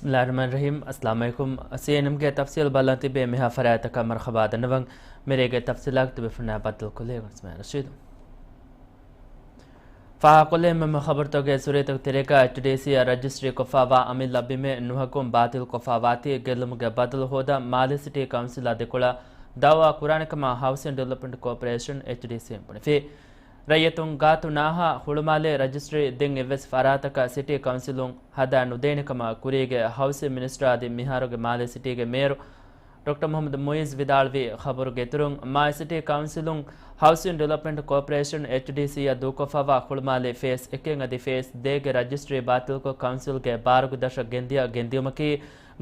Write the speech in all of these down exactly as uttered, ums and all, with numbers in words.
ބިސްމިއްލާހިއްރަޙްމާނިއްރަޙީމް. އައްސަލާމު ޢަލައިކުމް. ސީއެންއެމްގެ ތަފްސީލް ބަލަން ތިބޭ މިހާ ފަރާތަކަށް މަރުޙަބާ ދަންނަވަން. މިރޭގެ ތަފްސީލާގެ ތިބޭފުޅުންނާ ބައްދަލުކޮށްލީ އިސްމާޢީލް ރަޝީދު. ފާހަގަކޮށްލެވުމުން ޚަބަރުތަކުގެ ސުރެތަކުގެ ތެރޭގަ އެޗްޑީސީއަށް ރަޖިސްޓްރީ ކޮށްފައިވާ އަމިއްލަ ބިމެއް ނުހަގުން ބާތިލްކޮށްފައިވާތީ، ގެއްލުމުގެ ބަދަލު ހޯދަން މާލެ ސިޓީ ކައުންސިލާ ދެކޮޅަށް ދައުވާ ކުރާނެ ކަމަށް ހައުސިން ޑިވެލޮޕްމަންޓް ކޯޕަރޭޝަން، އެޗްޑީސީ، ބުނެފި. ރައްޔިތުން ގާތު ނާހާ ހުޅުމާލެ ރަޖިސްޓްރީ ދެން އެއްވެސް ފަރާތަކަށް ސިޓީ ކައުންސިލުން ހަދާ ނުދޭނެ ކަމަށް ކުރީގެ ހައުސިން މިނިސްޓަރ އަދި މިހާރުގެ މާލެ ސިޓީގެ މޭޔަރު ޑޮކްޓަރ މުޙައްމަދު މުޢިއްޒު ވިދާޅުވި ޚަބަރުގެ އިތުރުން، މާލެ ސިޓީ ކައުންސިލުން ހައުސިން ޑިވެލޮޕްމަންޓް ކޯޕަރޭޝަން، އެޗްޑީސީއަށް ދޫކޮށްފައިވާ ހުޅުމާލެ ފޭސް އެކެއް އަދި ފޭސް ދޭގެ ރަޖިސްޓްރީ ބާތިލްކޮށް، ކައުންސިލްގެ ބާރުގެ ދަށަށް ގެންދިޔަ ގެންދިޔުމަކީ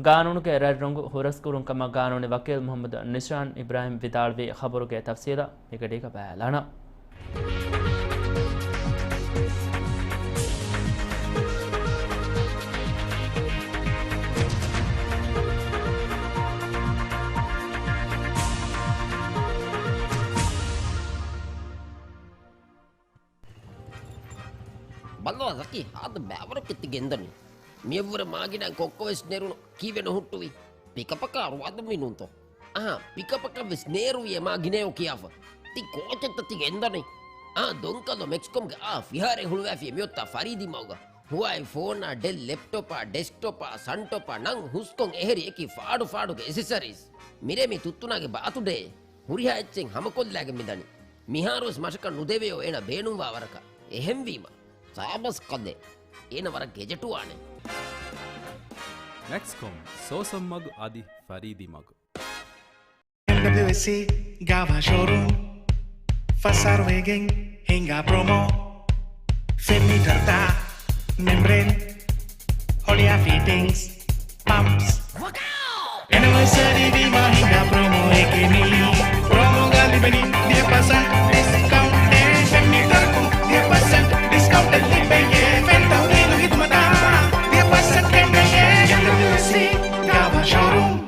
ގާނޫނުގެ ރަތް ރޮނގު ހުރަސްކުރުން ކަމަށް ގާނޫނީ ވަކީލް މުޙައްމަދު ނިޝާން އިބްރާހިމް ވިދާޅުވި ޚަބަރުގެ ތަފްސީލަށް މިގަޑީގަ ބަލާނަން. ބައްލަވާ ޒަކީ، ހާދަ ބައިވަރަކަށް ތި ގެންދަނީ. މިއަށްވުރެ މާގިނަ ކޮއްކޮވެސް ނެރުނު، ކީއްވެ ނުހުއްޓުވީ؟ ޕިކަޕަކާ ރުވާދުންވީ ނޫންތޯ؟ އަހާ، ޕިކަޕަކަށްވެސް ނޭރުވިއޭ މާ ގިނައޭ ކިޔާފަ. ތި ކޯޗެއްތަ ތި ގެންދަނީ؟ އާ، ދޮންކަލޯ މެކްސްކޮމްގެ އާ ފިހާރައެއް ހުޅުވާފިޔޭ މިއޮތާ ފަރީދީ މަގުގަ. ހުވާއި ފޯނާ، ޑެލް ލެޕްޓޮޕާ، ޑެސްކްޓޮޕާ، ސަންޓޮޕާ، ނަން ހުސްކޮން އެހެރި އެކި ފާޑު ފާޑުގެ އެސެސަރީސް. މިރޭ މި ތުއްތުނާގެ ބާތުޑޭ. ހުރިހާ އެއްޗެއް ހަމަކޮށްލާގެން މިދަނީ. މިހާރުވެސް މަށަކަށް ނުދެވެޔޯ އޭނަ ބޭނުންވާ ވަރަކަށް. އެހެންވީމަ، ސާބަސް ކަލޭ. އޭނަ ވަރަށް ގެޖެޓުވާނެ. މެކްސްކޮމް، ސޯސަން މަގު އަދި ފަރީދީ މަގު. އެމްޑަބްލިއުއެސްސީ ގާވާ ޝޯރޫމް. ފަސް އަހަރު ވެގެން ހިނގާ ޕްރޮމޯ. ފެން މީޓަރުތައް، މެމްބްރޭން، ހޮޅިއާ ފިޓިންގްސް، ޕަމްޕްސް. އެނިވަރސަރީ ވީމާ ހިނގާ ޕްރޮމޯއެކޭ މީ. ޕްރޮމޯގަ ލިބެނީ ދިހަ ޕަސެންޓް ޑިސްކައުންޓެއް. ފެން މީޓަރަކުން ދިހަ ޕަސެންޓް ޑިސްކައުންޓެއް ލިބެޔޭ. ފެން ތަހުލީލު ހިދުމަތާ ދިހަ ޕަސެންޓް ގެންނަޔޭ. އެމްޑަބްލިއުއެސްސީ ގާވާ ޝޯރޫމް.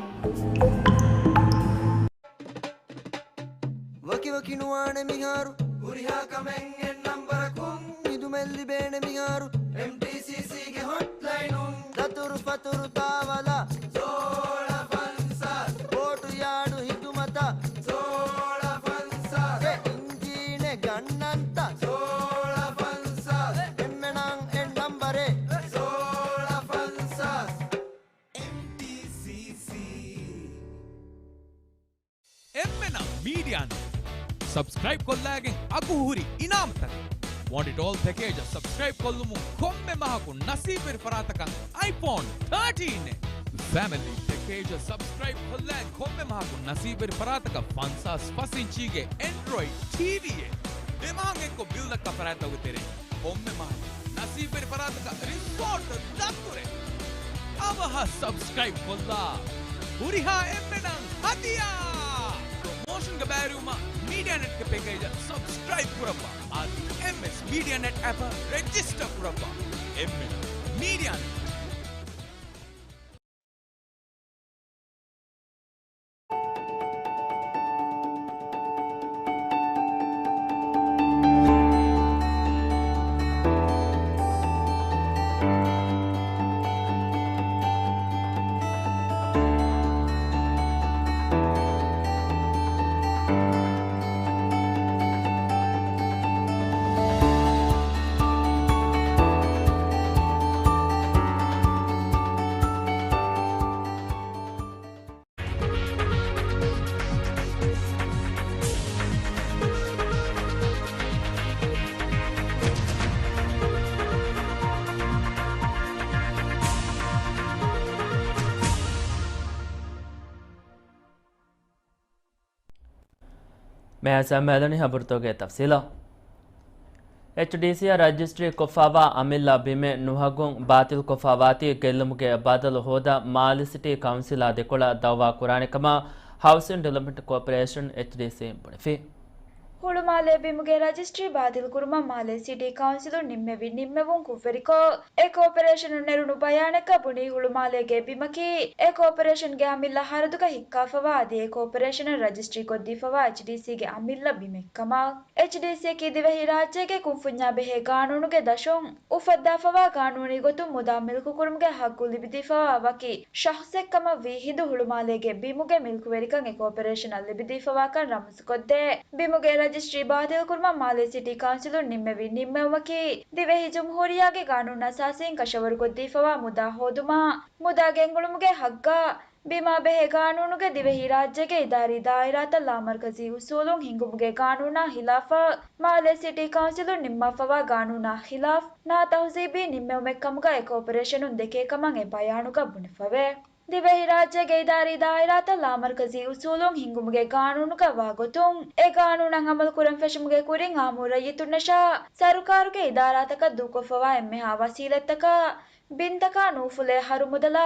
ވަކިވަކި ނުވާނެ މިހާރު. ހުރިހާ ކަމެއް އެއް ނަންބަރަކުން. ހިދުމަތް ލިބޭނެ މިހާރު. އެމްޓީސީސީގެ ހޮޓްލައިނުން. ދަތުރު ފަތުރު ތާވަލަ. ސޯޅަ ފަންސާސް. ބޯޓު ޔާޑު ހިދުމަތަށް. ސޯޅަ ފަންސާސް. އެ އިންޖީނެއް ގަންނަންތަ. ސޯޅަ ފަންސާސް. އެންމެނަށް އެއް ނަންބަރެއް. ސޯޅަ ފަންސާސް. އެމްޓީސީސީ. އެންމެނަށް މީޑިއާ ނެޓް ސަބްސްކްރައިބް ކޮށްލާގެން އަގުހުރި އިނާމުތަކެއް. ވޮންޑިޓް އޯލް ޕެކޭޖަށް ސަބްސްކްރައިބް ކޮށްލުމުން ކޮންމެ މަހަކު ނަސީބުވެރި ފަރާތަކަށް އައިފޯން ތާޓީން އެއް. ފެމިލީ ޕެކޭޖަށް ސަބްސްކްރައިބް ކޮށްލާ ކޮންމެ މަހަކު ނަސީބުވެރި ފަރާތަކަށް ފަންސާސް ފަސް އިންޗީގެ އެންޑްރޮއިޑް ޓީވީއެއް. ދެ މަހަށް އެއްކޮށް ބިލް ދައްކާ ފަރާތްތަކުގެ ތެރެއިން ކޮންމެ މަހަކު ނަސީބުވެރި ފަރާތަކަށް ރިސޯޓް ދަތުރެއް. އަވަހަށް ސަބްސްކްރައިބް ކޮށްލާ. ހުރިހާ އެންމެނަށް ހަދިޔާ. ޕްރޮމޯޝަންގެ ބައިވެރިވުމަށް މީޑިއާ ނެޓްގެ ޕެކޭޖަށް ސަބްސްކްރައިބް ކުރައްވާ. އަދި އެމްއެސް މީޑިއާ ނެޓް އެޕަށް ރެޖިސްޓަރ ކުރައްވާ. އެންމެން މީޑިއާ ނެޓް. މިހާރު ސަމާލުން ހަބަރުތަކުގެ ތަފްސީލަށް. އެޗްޑީސީއަށް ރަޖިސްޓްރީ ކޮށްފައިވާ އަމިއްލަ ބިމެއް ނުހަގުން ބާތިލްކޮށްފައިވާތީ، ގެއްލުމުގެ ބަދަލު ހޯދަން މާލެ ސިޓީ ކައުންސިލާ ދެކޮޅަށް ދައުވާ ކުރާނެ ކަމަށް ހައުސިން ޑިވެލޮޕްމަންޓް ކޯޕަރޭޝަން، އެޗްޑީސީ، ބުނެފި. ހުޅުމާލޭ ބިމުގެ ރަޖިސްޓްރީ ބާތިލްކުރުމަށް މާލޭ ސިޓީ ކައުންސިލުން ނިންމެވި ނިންމެވުން ކުށްވެރިކޮށް، އެ ކޯޕަރޭޝަނުން ނެރުނު ބަޔާނެއްގަ ބުނީ، ހުޅުމާލޭގެ ބިމަކީ އެ ކޯޕަރޭޝަންގެ އަމިއްލަ ހަރަދުގަ ހިއްކާފަވާ އަދި އެ ކޯޕަރޭޝަނަށް ރަޖިސްޓްރީކޮށްދީފަވާ އެޗްޑީސީގެ އަމިއްލަ ބިމެއްކަމަށް. އެޗްޑީސީއަކީ ދިވެހިރާއްޖޭގެ ކުންފުންޏާ ބެހޭ ގާނޫނުގެ ދަށުން އުފައްދާފަވާ ގާނޫނީ ގޮތުން މުދާ މިލްކުކުރުމުގެ ހައްގު ލިބިދީފަވާ ވަކި ޝަހްސެއްކަމަށްވީ ހިނދު ހުޅުމާލޭގެ ބިމުގެ މިލްކުވެރިކަން އެ ކޯޕަރޭޝަނަށް ލިބިދީފަވާކަން ރަމްޒުކޮށްދޭ. ބިމުގެ ރަޖިސްޓްރީ ބާތިލްކުރުމަށް މާލޭ ސިޓީ ކައުންސިލުން ނިންމެވި ނިންމެވުމަކީ، ދިވެހި ޖުމްހޫރިއްޔާގެ ގާނޫނު އަސާސީން ކަށަވަރުކޮށްދީފަވާ މުދާ ހޯދުމާ، މުދާ ގެންގުޅުމުގެ ހައްގާ، ބިމާ ބެހޭ ގާނޫނުގެ ދިވެހިރާއްޖޭގެ އިދާރީ ދާއިރާތައް ލާމަރުކަޒީ އުސޫލުން ހިންގުމުގެ ގާނޫނާ ހިލާފަށް، މާލޭ ސިޓީ ކައުންސިލުން ނިންމާފަވާ ގާނޫނާ ހިލާފް، ނާ ތަހުޒީބީ ނިންމެވުމެއްކަމުގަ އެ ކޯޕަރޭޝަނުން ދެކޭ ކަމަށް އެ ބަޔާނުގަ ބުނެފަވޭ. ދިވެހިރާއްޖޭގެ އިދާރީ ދާއިރާތައް ލާމަރުކަޒީ އުސޫލުން ހިންގުމުގެ ގާނޫނުގަ ވާގޮތުން، އެ ގާނޫނަށް އަމަލު ކުރަން ފެށުމުގެ ކުރިން އާއްމު ރައްޔިތުންނަށާ ސަރުކާރުގެ އިދާރާތަކަށް ދޫކޮށްފަވާ އެންމެހާ ވަސީލަތްތަކާ، ބިންތަކާ ނޫފުލޭ ހަރު މުދަލާ،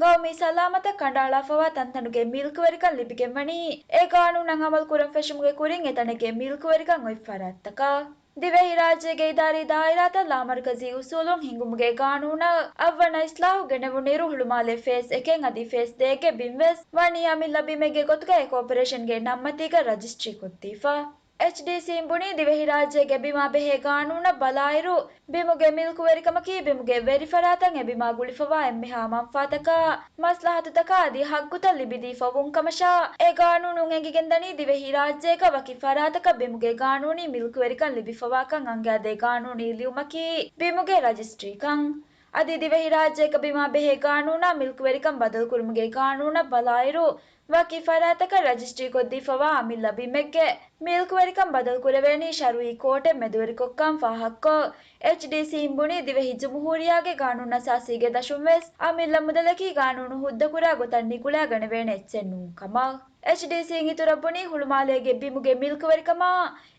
ގައުމީ ސަލާމަތަށް ކަނޑައަޅާފަވާ ތަންތަނުގެ މިލްކުވެރިކަން ލިބިގެންވަނީ، އެ ގާނޫނަށް އަމަލު ކުރަން ފެށުމުގެ ކުރިން އެތަނެއްގެ މިލްކުވެރިކަން އޮތް ފަރާތްތަކަށް. ދިވެހިރާއްޖޭގެ އިދާރީ ދާއިރާތައް ލާމަރުކަޒީ އުސޫލުން ހިންގުމުގެ ގާނޫނަށް އަށްވަނަ އިސްލާހު ގެނެވުނުއިރު، ހުޅުމާލޭ ފޭސް އެކެއް އަދި ފޭސް ދޭއްގެ ބިންވެސް ވަނީ އަމިއްލަ ބިމެއްގެ ގޮތުގަ އެ ކޯޕަރޭޝަންގެ ނަންމަތީގަ ރަޖިސްޓްރީކޮށްދީފަ. އެޗްޑީސީން ބުނީ، ދިވެހިރާއްޖޭގެ ބިމާ ބެހޭ ގާނޫނަށް ބަލާއިރު، ބިމުގެ މިލްކުވެރިކަމަކީ ބިމުގެ ވެރިފަރާތަށް އެ ބިމާ ގުޅިފަވާ އެންމެހާ މަންފާތަކާ، މަސްލަހަތުތަކާ އަދި ހައްގުތައް ލިބިދީފަ ވުން ކަމަށާ، އެ ގާނޫނުން އެނގިގެންދަނީ ދިވެހިރާއްޖޭގަ ވަކި ފަރާތަކަށް ބިމުގެ ގާނޫނީ މިލްކުވެރިކަން ލިބިފަވާކަން އަނގައިދޭ ގާނޫނީ ލިޔުމަކީ ބިމުގެ ރަޖިސްޓްރީކަން. އަދި ދިވެހިރާއްޖޭގަ ބިމާ ބެހޭ ގާނޫނާ މިލްކުވެރިކަން ބަދަލުކުރުމުގެ ގާނޫނަށް ބަލާއިރު، ވަކި ފަރާތަކަށް ރަޖިސްޓްރީކޮށްދީފަވާ އަމިއްލަ ބިމެއްގެ މިލްކުވެރިކަން ބަދަލުކުރެވޭނީ ޝަރުއީ ކޯޓެއް މެދުވެރިކޮށްކަން ފާހަގަކޮށް، އެޗްޑީސީން ބުނީ، ދިވެހި ޖުމްހޫރިއްޔާގެ ގާނޫނު އަސާސީގެ ދަށުންވެސް އަމިއްލަ މުދަލަކީ ގާނޫނު ހުއްދަކުރާ ގޮތަށް ނިގުޅާގަނެވޭނެ އެއްޗެއް ނޫން ކަމަށް. އެޗްޑީސީން އިތުރަށް ބުނީ، ހުޅުމާލޭގެ ބިމުގެ މިލްކުވެރިކަމާ،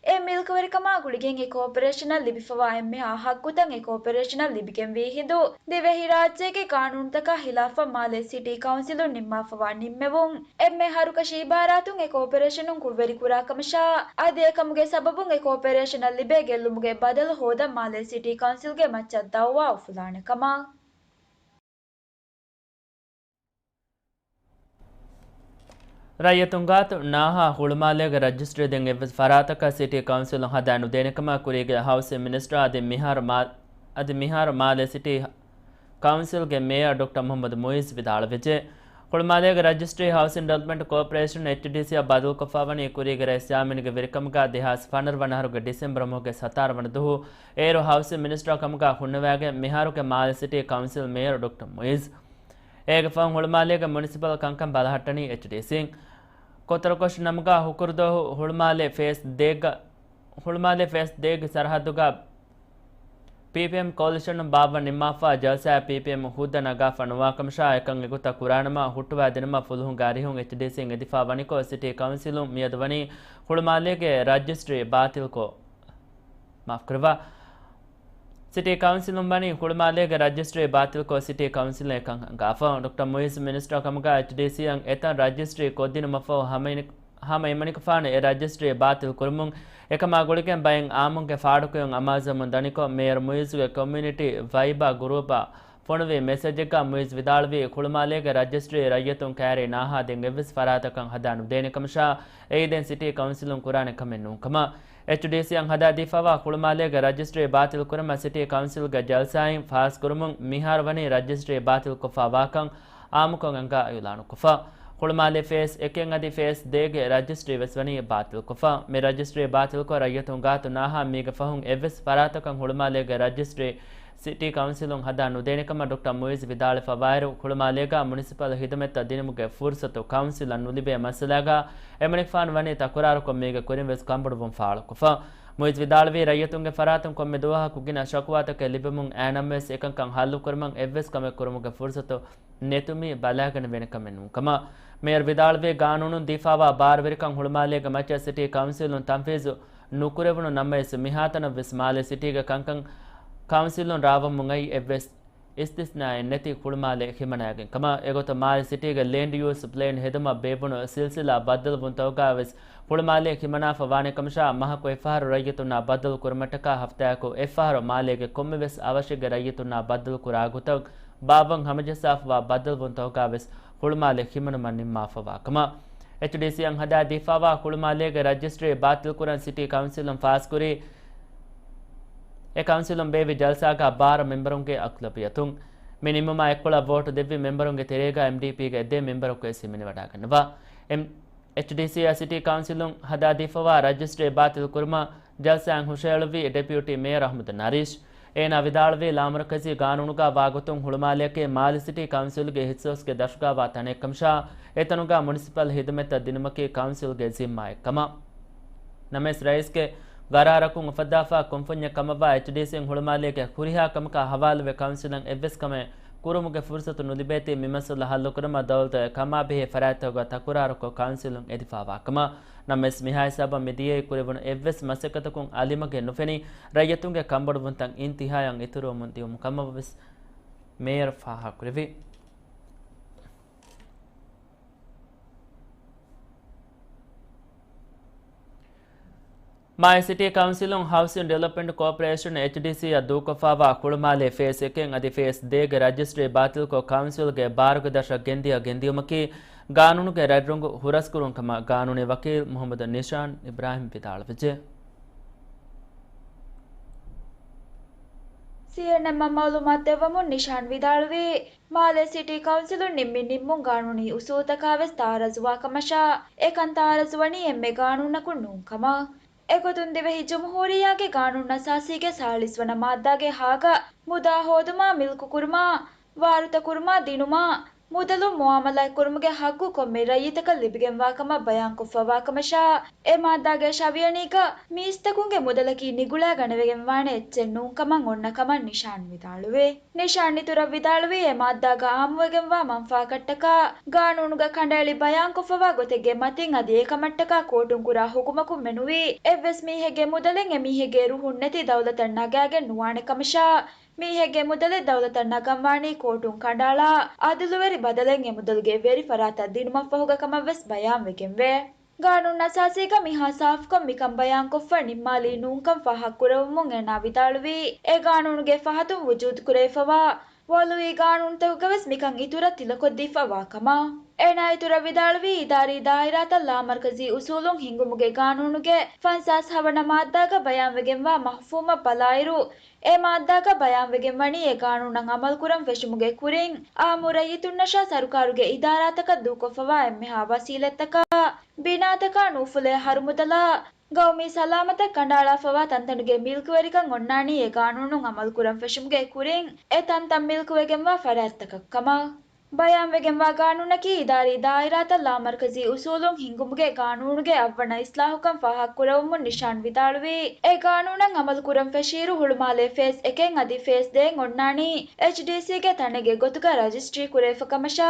އެ މިލްކުވެރިކަމާ ގުޅިގެން އެ ކޯޕަރޭޝަނަށް ލިބިފަވާ އެންމެހާ ހައްގުތައް އެ ކޯޕަރޭޝަނަށް ލިބިގެންވީ ހިނދު، ދިވެހިރާއްޖޭގެ ގާނޫނުތަކާ ހިލާފަށް މާލޭ ސިޓީ ކައުންސިލުން ނިންމާފަވާ ނިންމެވުން، އެންމެ ހަރުކަށި އިބާރާތުން އެ ކޯޕަރޭޝަނުން ކުށްވެރިކުރާ ކަމަށާ، އަދި އެކަމުގެ ސަބަބުން އެ ކޯޕަރޭޝަނަށް ލިބޭ ގެއްލުމުގެ ބަދަލު ހޯދަން މާލޭ ސިޓީ ކައުންސިލްގެ މައްޗަށް ދައުވާ އުފުލާނެ ކަމަށް. ރައްޔިތުން ގާތު ނާހާ ހުޅުމާލޭގެ ރަޖިސްޓްރީ ދެން އެއްވެސް ފަރާތަކަށް ސިޓީ ކައުންސިލުން ހަދާ ނުދޭނެ ކަމަށް ކުރީގެ ހައުސިން މިނިސްޓަރ އަދި މިހާރު މާ-، އަދި މިހާރު މާލޭ ސިޓީ ކައުންސިލްގެ މޭޔަރ ޑޮކްޓަރ މުހައްމަދު މުއިއްޒު ވިދާޅުވެއްޖެ. ހުޅުމާލޭގެ ރަޖިސްޓްރީ ހައުސިން ޑިވެލޮޕްމަންޓް ކޯޕަރޭޝަން، އެޗްޑީސީ، އަށް ބަދަލުކޮށްފަވަނީ ކުރީގެ ރައީސް ޔާމީންގެ ވެރިކަމުގަ ދެހާސް ފަނަރަ ވަނަ އަހަރުގެ ޑިސެމްބަރު މަހުގެ ސަތާރަ ވަނަ ދުހު އޭރު ހައުސިން މިނިސްޓަރ ކަމުގަ ހުންނަވައިގެން މިހާރުގެ މާލެ ސިޓީ ކައުންސިލް މޭޔަރު ޑޮކްޓަރ މުއިޒް. އޭގެ ފަހުން ހުޅުމާލޭގެ މުނިސިޕަލް ކަންކަން ބަލަހައްޓަނީ އެޗްޑީސީން. ކޮތަރުކޮށި ނަމުގަ ހުކުރުދުވަހު ހުޅުމާލެ ފޭސް ދޭއްގަ، ހުޅުމާލެ ފޭސް ދޭއްގެ ސަރަހައްދުގަ ޕީޕީއެމް ކޯލިޝަނުން ބާއްވަން ނިންމާފަ ޖަލްސާއަށް ޕީޕީއެމް ހުއްދަ ނަގާފަ ނުވާކަމަށާ، އެކަން އެގޮތަށް ކުރާނަމަ ހުއްޓުވާދިނުމަށް ފުލުހުންގެ އަރިހުން އެޗްޑީސީން އެދިފަ ވަނިކޮށް، ސިޓީ ކައުންސިލުން މިއަދު ވަނީ ހުޅުމާލޭގެ ރަޖިސްޓްރީ ބާތިލްކޮށް، މާފްކުރައްވާ. ސިޓީ ކައުންސިލުން ވަނީ ހުޅުމާލޭގެ ރަޖިސްޓްރީ ބާތިލްކޮށް، ސިޓީ ކައުންސިލުން އެކަން އަންގާފަ. ޑޮކްޓަރ މުއިޒް މިނިސްޓަރ ކަމުގަ އެޗްޑީސީއަށް އެތަން ރަޖިސްޓްރީ ކޮށްދިނުމަށްފަހު ހަމައިނި-، ހަމައެމަނިކުފާނު އެ ރަޖިސްޓްރީ ބާތިލް ކުރުމުން އެކަމާ ގުޅިގެން ބައެއް އާއްމުންގެ ފާޑުކުރިއުން އަމާޒަމުން ދަނިކޮށް، މޭޔަރު މުއިޒުގެ ކޮމިއުނިޓީ ވައިބާ ގުރޫޕަށް ފޮނުވި މެސެޖެއްގަ މުއިޒް ވިދާޅުވީ، ހުޅުމާލޭގެ ރަޖިސްޓްރީ ރައްޔިތުން ކައިރި ނާހާ ދެން އެއްވެސް ފަރާތަކަށް ހަދާ ނުދޭނެ ކަމަށާ، އެއީ ދެން ސިޓީ ކައުންސިލުން ކުރާނެ ކަމެއް ނޫންކަމަށް. އެޗްޑީސީއަށް ހަދާދީފަވާ ހުޅުމާލޭގެ ރަޖިސްޓްރީ ބާތިލް ކުރުމަށް ސިޓީ ކައުންސިލްގެ ޖަލްސާއިން ފާސްކުރުމުން މިހާރު ވަނީ ރަޖިސްޓްރީ ބާތިލްކޮށްފަ ވާކަން އާއްމުކޮށް އަންގާ އިއުލާނުކޮށްފަ. ހުޅުމާލޭ ފޭސް އެކެއް އަދި ފޭސް ދޭގެ ރަޖިސްޓްރީ ވެސް ވަނީ ބާތިލްކޮށްފަ. މި ރަޖިސްޓްރީ ބާތިލްކޮށް، ރައްޔިތުން ގާތު ނާހާ މީގެ ފަހުން އެއްވެސް ފަރާތަކަށް ހުޅުމާލޭގެ ރަޖިސްޓްރީ ސިޓީ ކައުންސިލުން ހަދާ ނުދޭނެ ކަމަށް ޑޮކްޓަރ މުއިޒް ވިދާޅުވެފަ ވާއިރު، ހުޅުމާލޭގަ މުނިސިޕަލް ހިދުމަތްތައް ދިނުމުގެ ފުރުސަތު ކައުންސިލަށް ނުލިބޭ މައްސަލާގަ އެމަނިކުފާނު ވަނީ ތަކުރާރުކޮށް މީގެ ކުރިން ވެސް ކަންބޮޑުވުން ފާޅުކޮށްފަ. މުއިޒް ވިދާޅުވީ، ރައްޔިތުންގެ ފަރާތުން ކޮންމެ ދުވަހަކު ގިނަ ޝަކުވާތަކެއް ލިބެމުން އައި ނަމަވެސް އެކަންކަން ހައްލުކުރުމަށް އެއްވެސް ކަމެއް ކުރުމުގެ ފުރުސަތު ނެތުމީ ބަލާގަނެވޭނެ ކަމެއް ނޫންކަމަށް. މޭޔަރު ވިދާޅުވީ، ގާނޫނުން ދީފާވާ ބާރުވެރިކަން ހުޅުމާލޭގެ މައްޗަށް ސިޓީ ކައުންސިލުން ތަންފީޒު ނުކުރެވުނު ނަމަވެސް، މިހާތަނަށްވެސް މާލެ ސިޓީގެ ކަންކަން ކައުންސިލުން ރާވަމުން އައީ އެއްވެސް އިސްތިސްނާއެއް ނެތި ހުޅުމާލެ ހިމަނައިގެން ކަމަށް. އެގޮތަށް މާލެ ސިޓީގެ ލޭންޑް ޔޫސް ޕްލޭން ހެދުމަށް ބޭއްވުނު ސިލްސިލާ ބައްދަލުވުންތަކުގައިވެސް ހުޅުމާލެ ހިމަނާފަ ވާނެ ކަމަށާ، މަހަކު އެއްފަހަރު ރައްޔިތުންނާ ބައްދަލު ކުރުމަށްޓަކާ ހަފްތާއަކު އެއްފަހަރު މާލޭގެ ކޮންމެވެސް އަވަށެއްގެ ރައްޔިތުންނާ ބައްދަލު ކުރާ ގޮތަށް ބާއްވަން ހަމަޖައްސާފަވާ ބައްދަލުވުންތަކުގައިވެސް ހުޅުމާލެ ހިމަނުމަށް ނިންމާފަވާ ކަމަށް. އެޗްޑީސީއަށް ހަދާ ދީފަވާ ހުޅުމާލޭގެ ރަޖިސްޓްރީ ބާތިލްކުރަން ސިޓީ ކައުންސިލުން ފާސްކުރީ. އެ ކައުންސިލުން ބޭއްވި ޖަލްސާގަ ބާރަ މެމްބަރުންގެ އަޣްލަބިއްޔަތުން މި ނިންމުމާ އެއްކޮޅަށް ވޯޓު ދެއްވި މެމްބަރުންގެ ތެރޭގަ އެމްޑީޕީގެ ދެ މެމްބަރަކުވެސް ހިމެނިވަޑައިގަންނަވާ. އެމް، އެޗްޑީސީއާ ސިޓީ ކައުންސިލުން ހަދާ ދީފަވާ ރަޖިސްޓްރީ ބާތިލްކުރުމަށް ޖަލްސާއިން ހުށަހެޅުއްވި ޑެޕިއުޓީ މޭޔަރ އަޙްމަދު ނަރީޝް. އޭނާ ވިދާޅުވީ، ލާމަރުކަޒީ ގާނޫނުގަ ވާގޮތުން ހުޅުމާލެއަކީ މާލެ ސިޓީ ކައުންސިލްގެ އިހްތިސޯސްގެ ދަށުގަ ވާ ތަނެއްކަމަށާ، އެތަނުގަ މުނިސިޕަލް ހިދުމަތްތައް ދިނުމަކީ ކައުންސިލްގެ ޒިންމާއެއްކަމަށް. ނަމަވެސް ރައީސްގެ ގަރާރަކުން އުފައްދާފަ ކޮންފުންޏެއް ކަމަށްވާ އެޗްޑީސީން ހުޅުމާލޭގެ ހުރިހާ ކަމަކާ ހަވާލުވެ ކައުންސިލަށް އެއްވެސް ކަމެއް ކުރުމުގެ ފުރުސަތު ނުލިބޭތީ، މި މައްސަލަ ހައްލުކުރުމަށް ދައުލަތުގެ ކަމާބެހޭ ފަރާތްތަކުގަ ތަކުރާރުކޮށް ކައުންސިލުން އެދިފަވާ ކަމަށް. ނަމަވެސް މިހާ ހިސާބަށް މިދިޔައީ ކުރެވުނު އެއްވެސް މަސައްކަތަކުން އަލިމަގެއް ނުފެނި، ރައްޔިތުންގެ ކަންބޮޑުވުންތައް އިންތިހާޔަށް އިތުރުވަމުން ދިޔުމު ކަމަށްވެސް މޭޔަރ ފާހަގަކުރެއްވި. މާލެ ސިޓީ ކައުންސިލުން ހައުސިން ޑިވެލޮޕްމަންޓް ކޯޕަރޭޝަން، އެޗްޑީސީ، އަށް ދޫކޮށްފަވާ ހުޅުމާލޭ ފޭސް އެކެއް އަދި ފޭސް ދޭގެ ރަޖިސްޓްރީ ބާތިލްކޮށް، ކައުންސިލްގެ ބާރުގެ ދަށަށް ގެންދިޔަ ގެންދިޔުމަކީ ގާނޫނުގެ ރަތްރޮނގު ހުރަސްކުރުން ކަމަށް ގާނޫނީ ވަކީލް މުހައްމަދު ނިޝާން އިބްރާހިމް ވިދާޅުވެއްޖެ. ސީއެންއެމްއަށް މައުލޫމާތު ދެއްވަމުން ނިޝާން ވިދާޅުވީ، މާލެ ސިޓީ ކައުންސިލުން ނިންމި ނިންމުން ގާނޫނީ އުސޫލުތަކާވެސް ތައާރަޒުވާ ކަމަށާ، އެކަން ތައާރަޒުވަނީ އެންމެ ގާނޫނަކުން ނޫން ކަމަށް. އެގޮތުން ދިވެހި ޖުމްހޫރިއްޔާގެ ގާނޫނުއަސާސީގެ ސާޅީސް ވަނަ މާއްދާގެ ހާގަ މުދާ ހޯދުމާ، މިލްކުކުރުމާ، ވާރުތަކުރުމާ، ދިނުމާ، މުދަލުން މުއާމަލާތްކުރުމުގެ ހައްގު ކޮންމެ ރައްޔިތަކަށް ލިބިގެންވާ ކަމަށް ބަޔާންކޮށްފަވާ ކަމަށާ، އެ މާއްދާގެ ށަވިޔަނީގަ މީސްތަކުންގެ މުދަލަކީ ނިގުޅާ ގަނެވެގެންވާނެ އެއްޗެއް ނޫން ކަމަށް އޮންނަ ކަމަށް ނިޝާން ވިދާޅުވި. ނިޝާން އިތުރަށް ވިދާޅުވީ، އެ މާއްދާގަ އާއްމުވެގެންވާ މަންފާކަށްޓަކާ ގާނޫނުގަ ކަނޑައެޅި ބަޔާންކޮށްފަވާ ގޮތެއްގެ މަތިން އަދި އެކަމަށްޓަކާ ކޯޓުން ކުރާ ހުކުމަކުން މެނުވީ، އެއްވެސް މީހެއްގެ މުދަލެއް އެމީހެއްގެ ރުހުން ނެތި ދައުލަތަށް ނަގާގެން ނުވާނެ ކަމަށާ، މީހެއްގެ މުދަލެއް ދައުލަތަށް ނަގަންވާނީ ކޯޓުން ކަނޑައަޅާ، އަދުލުވެރި ބަދަލެއް އެ މުދަލުގެ ވެރި ފަރާތަށް ދިނުމަށްފަހުގަ ކަމަށްވެސް ބަޔާންވެގެންވޭ. ގާނޫނުއަސާސީގަ މިހާ ސާފުކޮށް މިކަން ބަޔާންކޮށްފަ ނިންމާލީ ނޫންކަން ފާހަގަކުރެވުމުން އޭނާ ވިދާޅުވީ، އެ ގާނޫނުގެ ފަހަތުން ވުޖޫދުކުރެވިފަވާ ވަލުއީ ގާނޫނުތަކުގަވެސް މިކަން އިތުރަށް ތިލަކޮށްދީފަވާ ކަމަށް. އޭނާ އިތުރަށް ވިދާޅުވީ، އިދާރީ ދާއިރާތައް ލާމަރުކަޒީ އުސޫލުން ހިންގުމުގެ ގާނޫނުގެ ފަންސާސް ހަވަނަ މާއްދާގަ ބަޔާންވެގެންވާ މަފްހޫމަށް ބަލާއިރު، އެ މާއްދާގަ ބަޔާންވެގެންވަނީ އެ ގާނޫނަށް އަމަލުކުރަން ފެށުމުގެ ކުރިން، އާއްމު ރައްޔިތުންނަށާ ސަރުކާރުގެ އިދާރާތަކަށް ދޫކޮށްފަވާ އެންމެހާ ވަސީލަތްތަކާ، ބިނާތަކާ ނޫފުލޭ ހަރުމުދަލާ، ގައުމީ ސަލާމަތަށް ކަނޑައަޅާފަވާ ތަންތަނުގެ މިލްކުވެރިކަން އޮންނާނީ އެ ގާނޫނުން އަމަލުކުރަން ފެށުމުގެ ކުރިން، އެ ތަންތަން މިލްކުވެގެންވާ ފަރާތްތަކަށް ކަމަށް. ބަޔާންވެގެންވާ ގާނޫނަކީ އިދާރީ ދާއިރާތައް ލާމަރުކަޒީ އުސޫލުން ހިންގުމުގެ ގާނޫނުގެ އަށްވަނަ އިސްލާހުކަން ފާހަގަކުރެވުމުން ނިޝާން ވިދާޅުވީ، އެ ގާނޫނަށް އަމަލުކުރަން ފެށިއިރު ހުޅުމާލޭ ފޭސް އެކެއް އަދި ފޭސް ދޭއް އޮންނާނީ އެޗްޑީސީގެ ތަނެއްގެ ގޮތުގަ ރަޖިސްޓްރީ ކުރެވިފަ ކަމަށާ،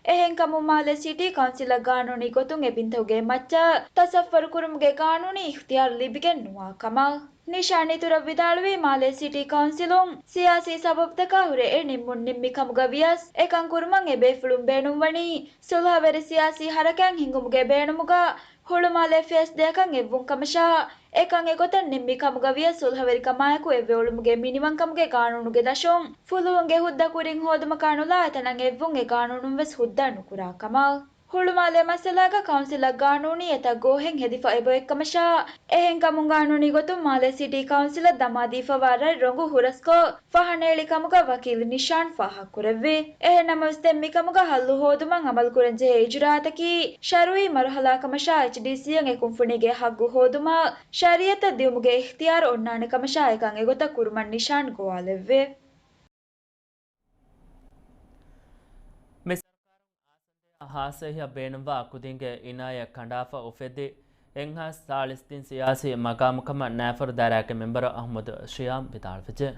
އެހެންކަމުން މާލެ ސިޓީ ކައުންސިލަށް ގާނޫނީ ގޮތުން އެ ބިންތަކުގެ މައްޗަށް ތަސައްވަރު ކުރުމުގެ ގާނޫނީ އިޚްތިޔާރު ލިބިގެން ނުވާ ކަމަށް. ނިޝާން އިތުރަށް ވިދާޅުވީ، މާލޭ ސިޓީ ކައުންސިލުން ސިޔާސީ ސަބަބުތަކާ ހުރެ އެ ނިންމުން ނިންމި ކަމުގަ ވިޔަސް، އެކަން ކުރުމަށް އެ ބޭފުޅުން ބޭނުންވަނީ ސުލްހަވެރި ސިޔާސީ ހަރަކާތް ހިންގުމުގެ ބޭނުމުގަ ހުޅުމާލޭ ފޭސް ދޭއަކަށް އެއްވުން ކަމަށާ، އެކަން އެގޮތަށް ނިންމި ކަމުގަ ވިޔަސް ސުލްހަވެރިކަމާއެކު އެއްވެވޮޅުމުގެ މިނިވަންކަމުގެ ގާނޫނުގެ ދަށުން ފުލުހުންގެ ހުއްދަ ކުރިން ހޯދުމަކާ ނުލާ އެތަނަށް އެއްވުން އެ ގާނޫނުން ވެސް ހުއްދަ ނުކުރާ ކަމަށް. ހުޅުމާލޭ މައްސަލާގަ ކައުންސިލަށް ގާނޫނީ އެތައް ގޯހެއް ހެދިފަ އެބައޮތްކަމަށާ، އެހެންކަމުން ގާނޫނީ ގޮތުން މާލޭ ސިޓީ ކައުންސިލަށް ދަމާދީފަވާ ރަތް ރޮނގު ހުރަސްކޮށް، ފަހަނައެޅި ކަމުގަ ވަކީލް ނިޝާން ފާހަގަކުރެއްވި. އެހެން ނަމަވެސް ދެން މިކަމުގަ ހައްލު ހޯދުމަށް އަމަލުކުރަންޖެހޭ އިޖުރާއަތަކީ ޝަރުއީ މަރުހަލާ ކަމަށާ، އެޗްޑީސީއަށް އެ ކުންފުނީގެ ހައްގު ހޯދުމަށް ޝަރީއަތަށް ދިއުމުގެ އިޚްތިޔާރު އޮންނާނެ ކަމަށާ އެކަން އެގޮތަށް ކުރުމަށް ނިޝާން ގޮވާލެއްވި. ހާއްސައެއް ބޭނުންވާ ކުދިންގެ އިނާޔަތް ކަނޑާފަ އުފެއްދި އެއްހާސް ސާޅީސް ތިން ސިޔާސީ މަގާމުކަމަށް ނައިފަރު ދާއިރާގެ މެމްބަރު އަޙްމަދު ޝިޔާމް ވިދާޅުވެއްޖެ.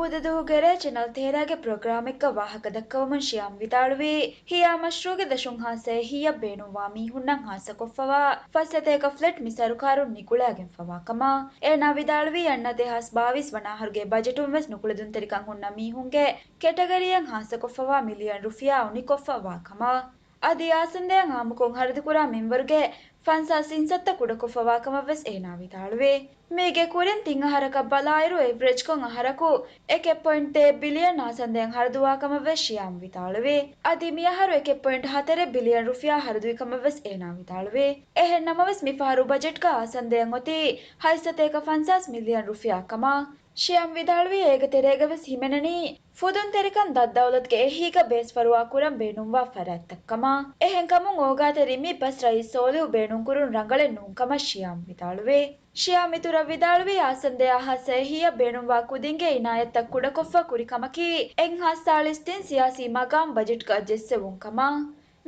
ހުދު ދުވަހުގެ ރޭ ޗެނަލް ތޭރަގެ ޕްރޮގްރާމެއްގަ ވާހަކަ ދައްކަވަމުން ޝިޔާމް ވިދާޅުވީ، ހިޔާ މަޝްރޫގެ ދަށުން ހާއްސަ އެހީއަށް ބޭނުންވާ މީހުންނަށް ހާއްސަކޮށްފަވާ ފަސް ސަތޭކަ ފްލެޓް މި ސަރުކާރުން ނިކުޅައިގެންފަވާ ކަމަށް. އޭނާ ވިދާޅުވީ، އަންނަ ދެހާސް ބާވީސް ވަނަ އަހަރުގެ ބަޖެޓުން ވެސް ނުކުޅެދުންތެރިކަން ހުންނަ މީހުންގެ ކެޓަގަރީއަށް ހާއްސަކޮށްފަވާ މިލިއަން ރުފިޔާ އުނިކޮށްފަވާ ކަމަށް. އަދި އާސަންދަޔަށް އާއްމުކޮށް ހަރަދުކުރާ މިންވަރުގެ ފަންސާސް އިންސައްތަ ކުޑަކޮށްފަވާ ކަމަށް ވެސް އޭނާ ވިދާޅުވޭ. މީގެ ކުރިން ތިން އަހަރަކަށް ބަލާއިރު، އެވްރެޖްކޮށް އަހަރަކު އެކެއް ޕޮއިންޓް ދޭއް ބިލިއަން އާސަންދަޔަށް ހަރަދުވާ ކަމަށް ވެސް ޝިޔާމް ވިދާޅުވޭ. އަދި މިއަހަރު އެކެއް ޕޮއިންޓް ހަތަރެއް ބިލިއަން ރުފިޔާ ހަރަދުވި ކަމަށް ވެސް އޭނާ ވިދާޅުވޭ. އެހެން ނަމަވެސް، މިފަހަރު ބަޖެޓްގަ އާސަންދަޔަށް އޮތީ ހަތް ސަތޭކަ ފަންސާސް މިލިއަން ރުފިޔާ ކަމަށް. ޝިޔާމް ވިދާޅުވީ، އޭގެ ތެރޭގަ ވެސް ހިމެނެނީ ފުދުންތެރިކަން ދަށް ދައުލަތުގެ އެހީގަ ބޭސްފަރުވާ ކުރަން ބޭނުންވާ ފަރާތްތައް ކަމަށް. އެހެންކަމުން އޯގާތެރި މި ބަސް ރައީސް ސޯލިހު ބޭނުންކުރުން ރަނގަޅެއް ނޫން ކަމަށް ޝިޔާމް ވިދާޅުވޭ. ޝިޔާމް އިތުރަށް ވިދާޅުވީ، އާސަންދަޔާ ހާއްސަ އެހީއަށް ބޭނުންވާ ކުދިންގެ އިނާޔަތްތައް ކުޑަކޮށްފަ ކުރި ކަމަކީ، އެއްހާސް ސާޅީސް ތިން ސިޔާސީ މަގާމް ބަޖެޓްގަ ޖެއްސެވުން ކަމަށް.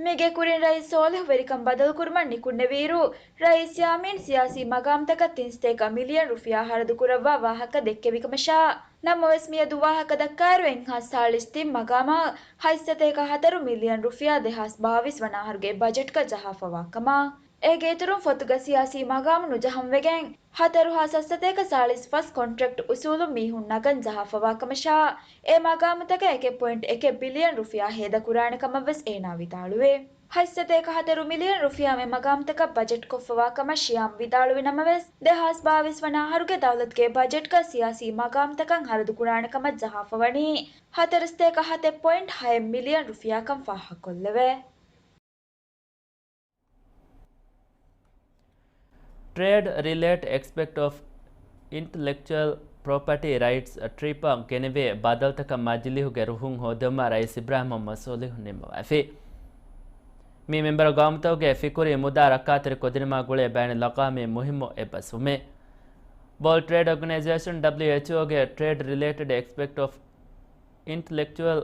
މީގެ ކުރިން ރައީސް ސޯލިހު ވެރިކަން ބަދަލުކުރުމަށް ނިކުންނެވިއިރު، ރައީސް ޔާމީން ސިޔާސީ މަގާމްތަކަށް ތިން ސަތޭކަ މިލިއަން ރުފިޔާ ހަރަދުކުރައްވާ ވާހަކަ ދެއްކެވި ކަމަށާ، ނަމަވެސް މިއަދު ވާހަކަ ދައްކާއިރު، އެއްހާސް ސާޅީސް ތިން މަގާމަށް ހަތް ސަތޭކަ ހަތަރު މިލިއަން ރުފިޔާ ދެހާސް ބާވީސް ވަނަ އަހަރުގެ ބަޖެޓްގަ ޖަހާފަވާ ކަމަށް. އޭގެ އިތުރުން ފޮތުގަ ސިޔާސީ މަގާމު ނުޖަހަން ވެގެން، ހަތަރު ހާސް ސަތޭކަ ސާޅީސް ފަސް ކޮންޓްރެކްޓް އުސޫލުން މީހުން ނަގަން ޖަހާފަވާ ކަމަށާ، އެ މަގާމުތަކަށް އެކެއް ޕޮއިންޓް އެކެއް ބިލިއަން ރުފިޔާ ހޭދަކުރާނެ ކަމަށް ވެސް އޭނާ ވިދާޅުވޭ. ހަތް ސަތޭކަ ހަތަރު މިލިއަން ރުފިޔާ މި މަގާމުތަކަށް ބަޖެޓް ކޮށްފަވާ ކަމަށް ޝިޔާމް ވިދާޅުވި ނަމަވެސް، ދެހާސް ބާވީސް ވަނަ އަހަރުގެ ދައުލަތުގެ ބަޖެޓްގަ ސިޔާސީ މަގާމުތަކަށް ހަރަދުކުރާނެ ކަމަށް ޖަހާފަވަނީ ހަތަރު ސަތޭކަ ހަތެއް ޕޮއިންޓް ހައެއް މިލިއަން ރުފިޔާކަން ފާހަގަކޮށްލެވޭ. ޓްރޭޑް ރިލޭޓް އެކްސްޕެކްޓް އޮފް އިންޓަލެކްޗުއަލް ޕްރޮޕަޓީ ރައިޓްސް ޓްރިޕަށް ގެނެވޭ ބަދަލުތަކަށް މަޖިލީހުގެ ރުހުން ހޯދުމަށް ރައީސް އިބްރާހިމް މުހައްމަދު ސޯލިހު ނިންމަވައިފި. މި މެންބަރު ގައުމުތަކުގެ ފިކުރީ މުދާ ރައްކާތެރި ކުދިނުމާ ގުޅޭ ބަޔަނެއް ލައްކާ މި މުހިއްމު އެއްބަސްވުމެއް. ވޯލްޑް ޓްރޭޑް އޮގަނައިޒޭޝަން، ޑަބްލިއުއެޗްއޯގެ ޓްރޭޑް ރިލޭޓެޑް އެކްސްޕެކްޓް އޮފް އިންޓަލެކްޗުއަލް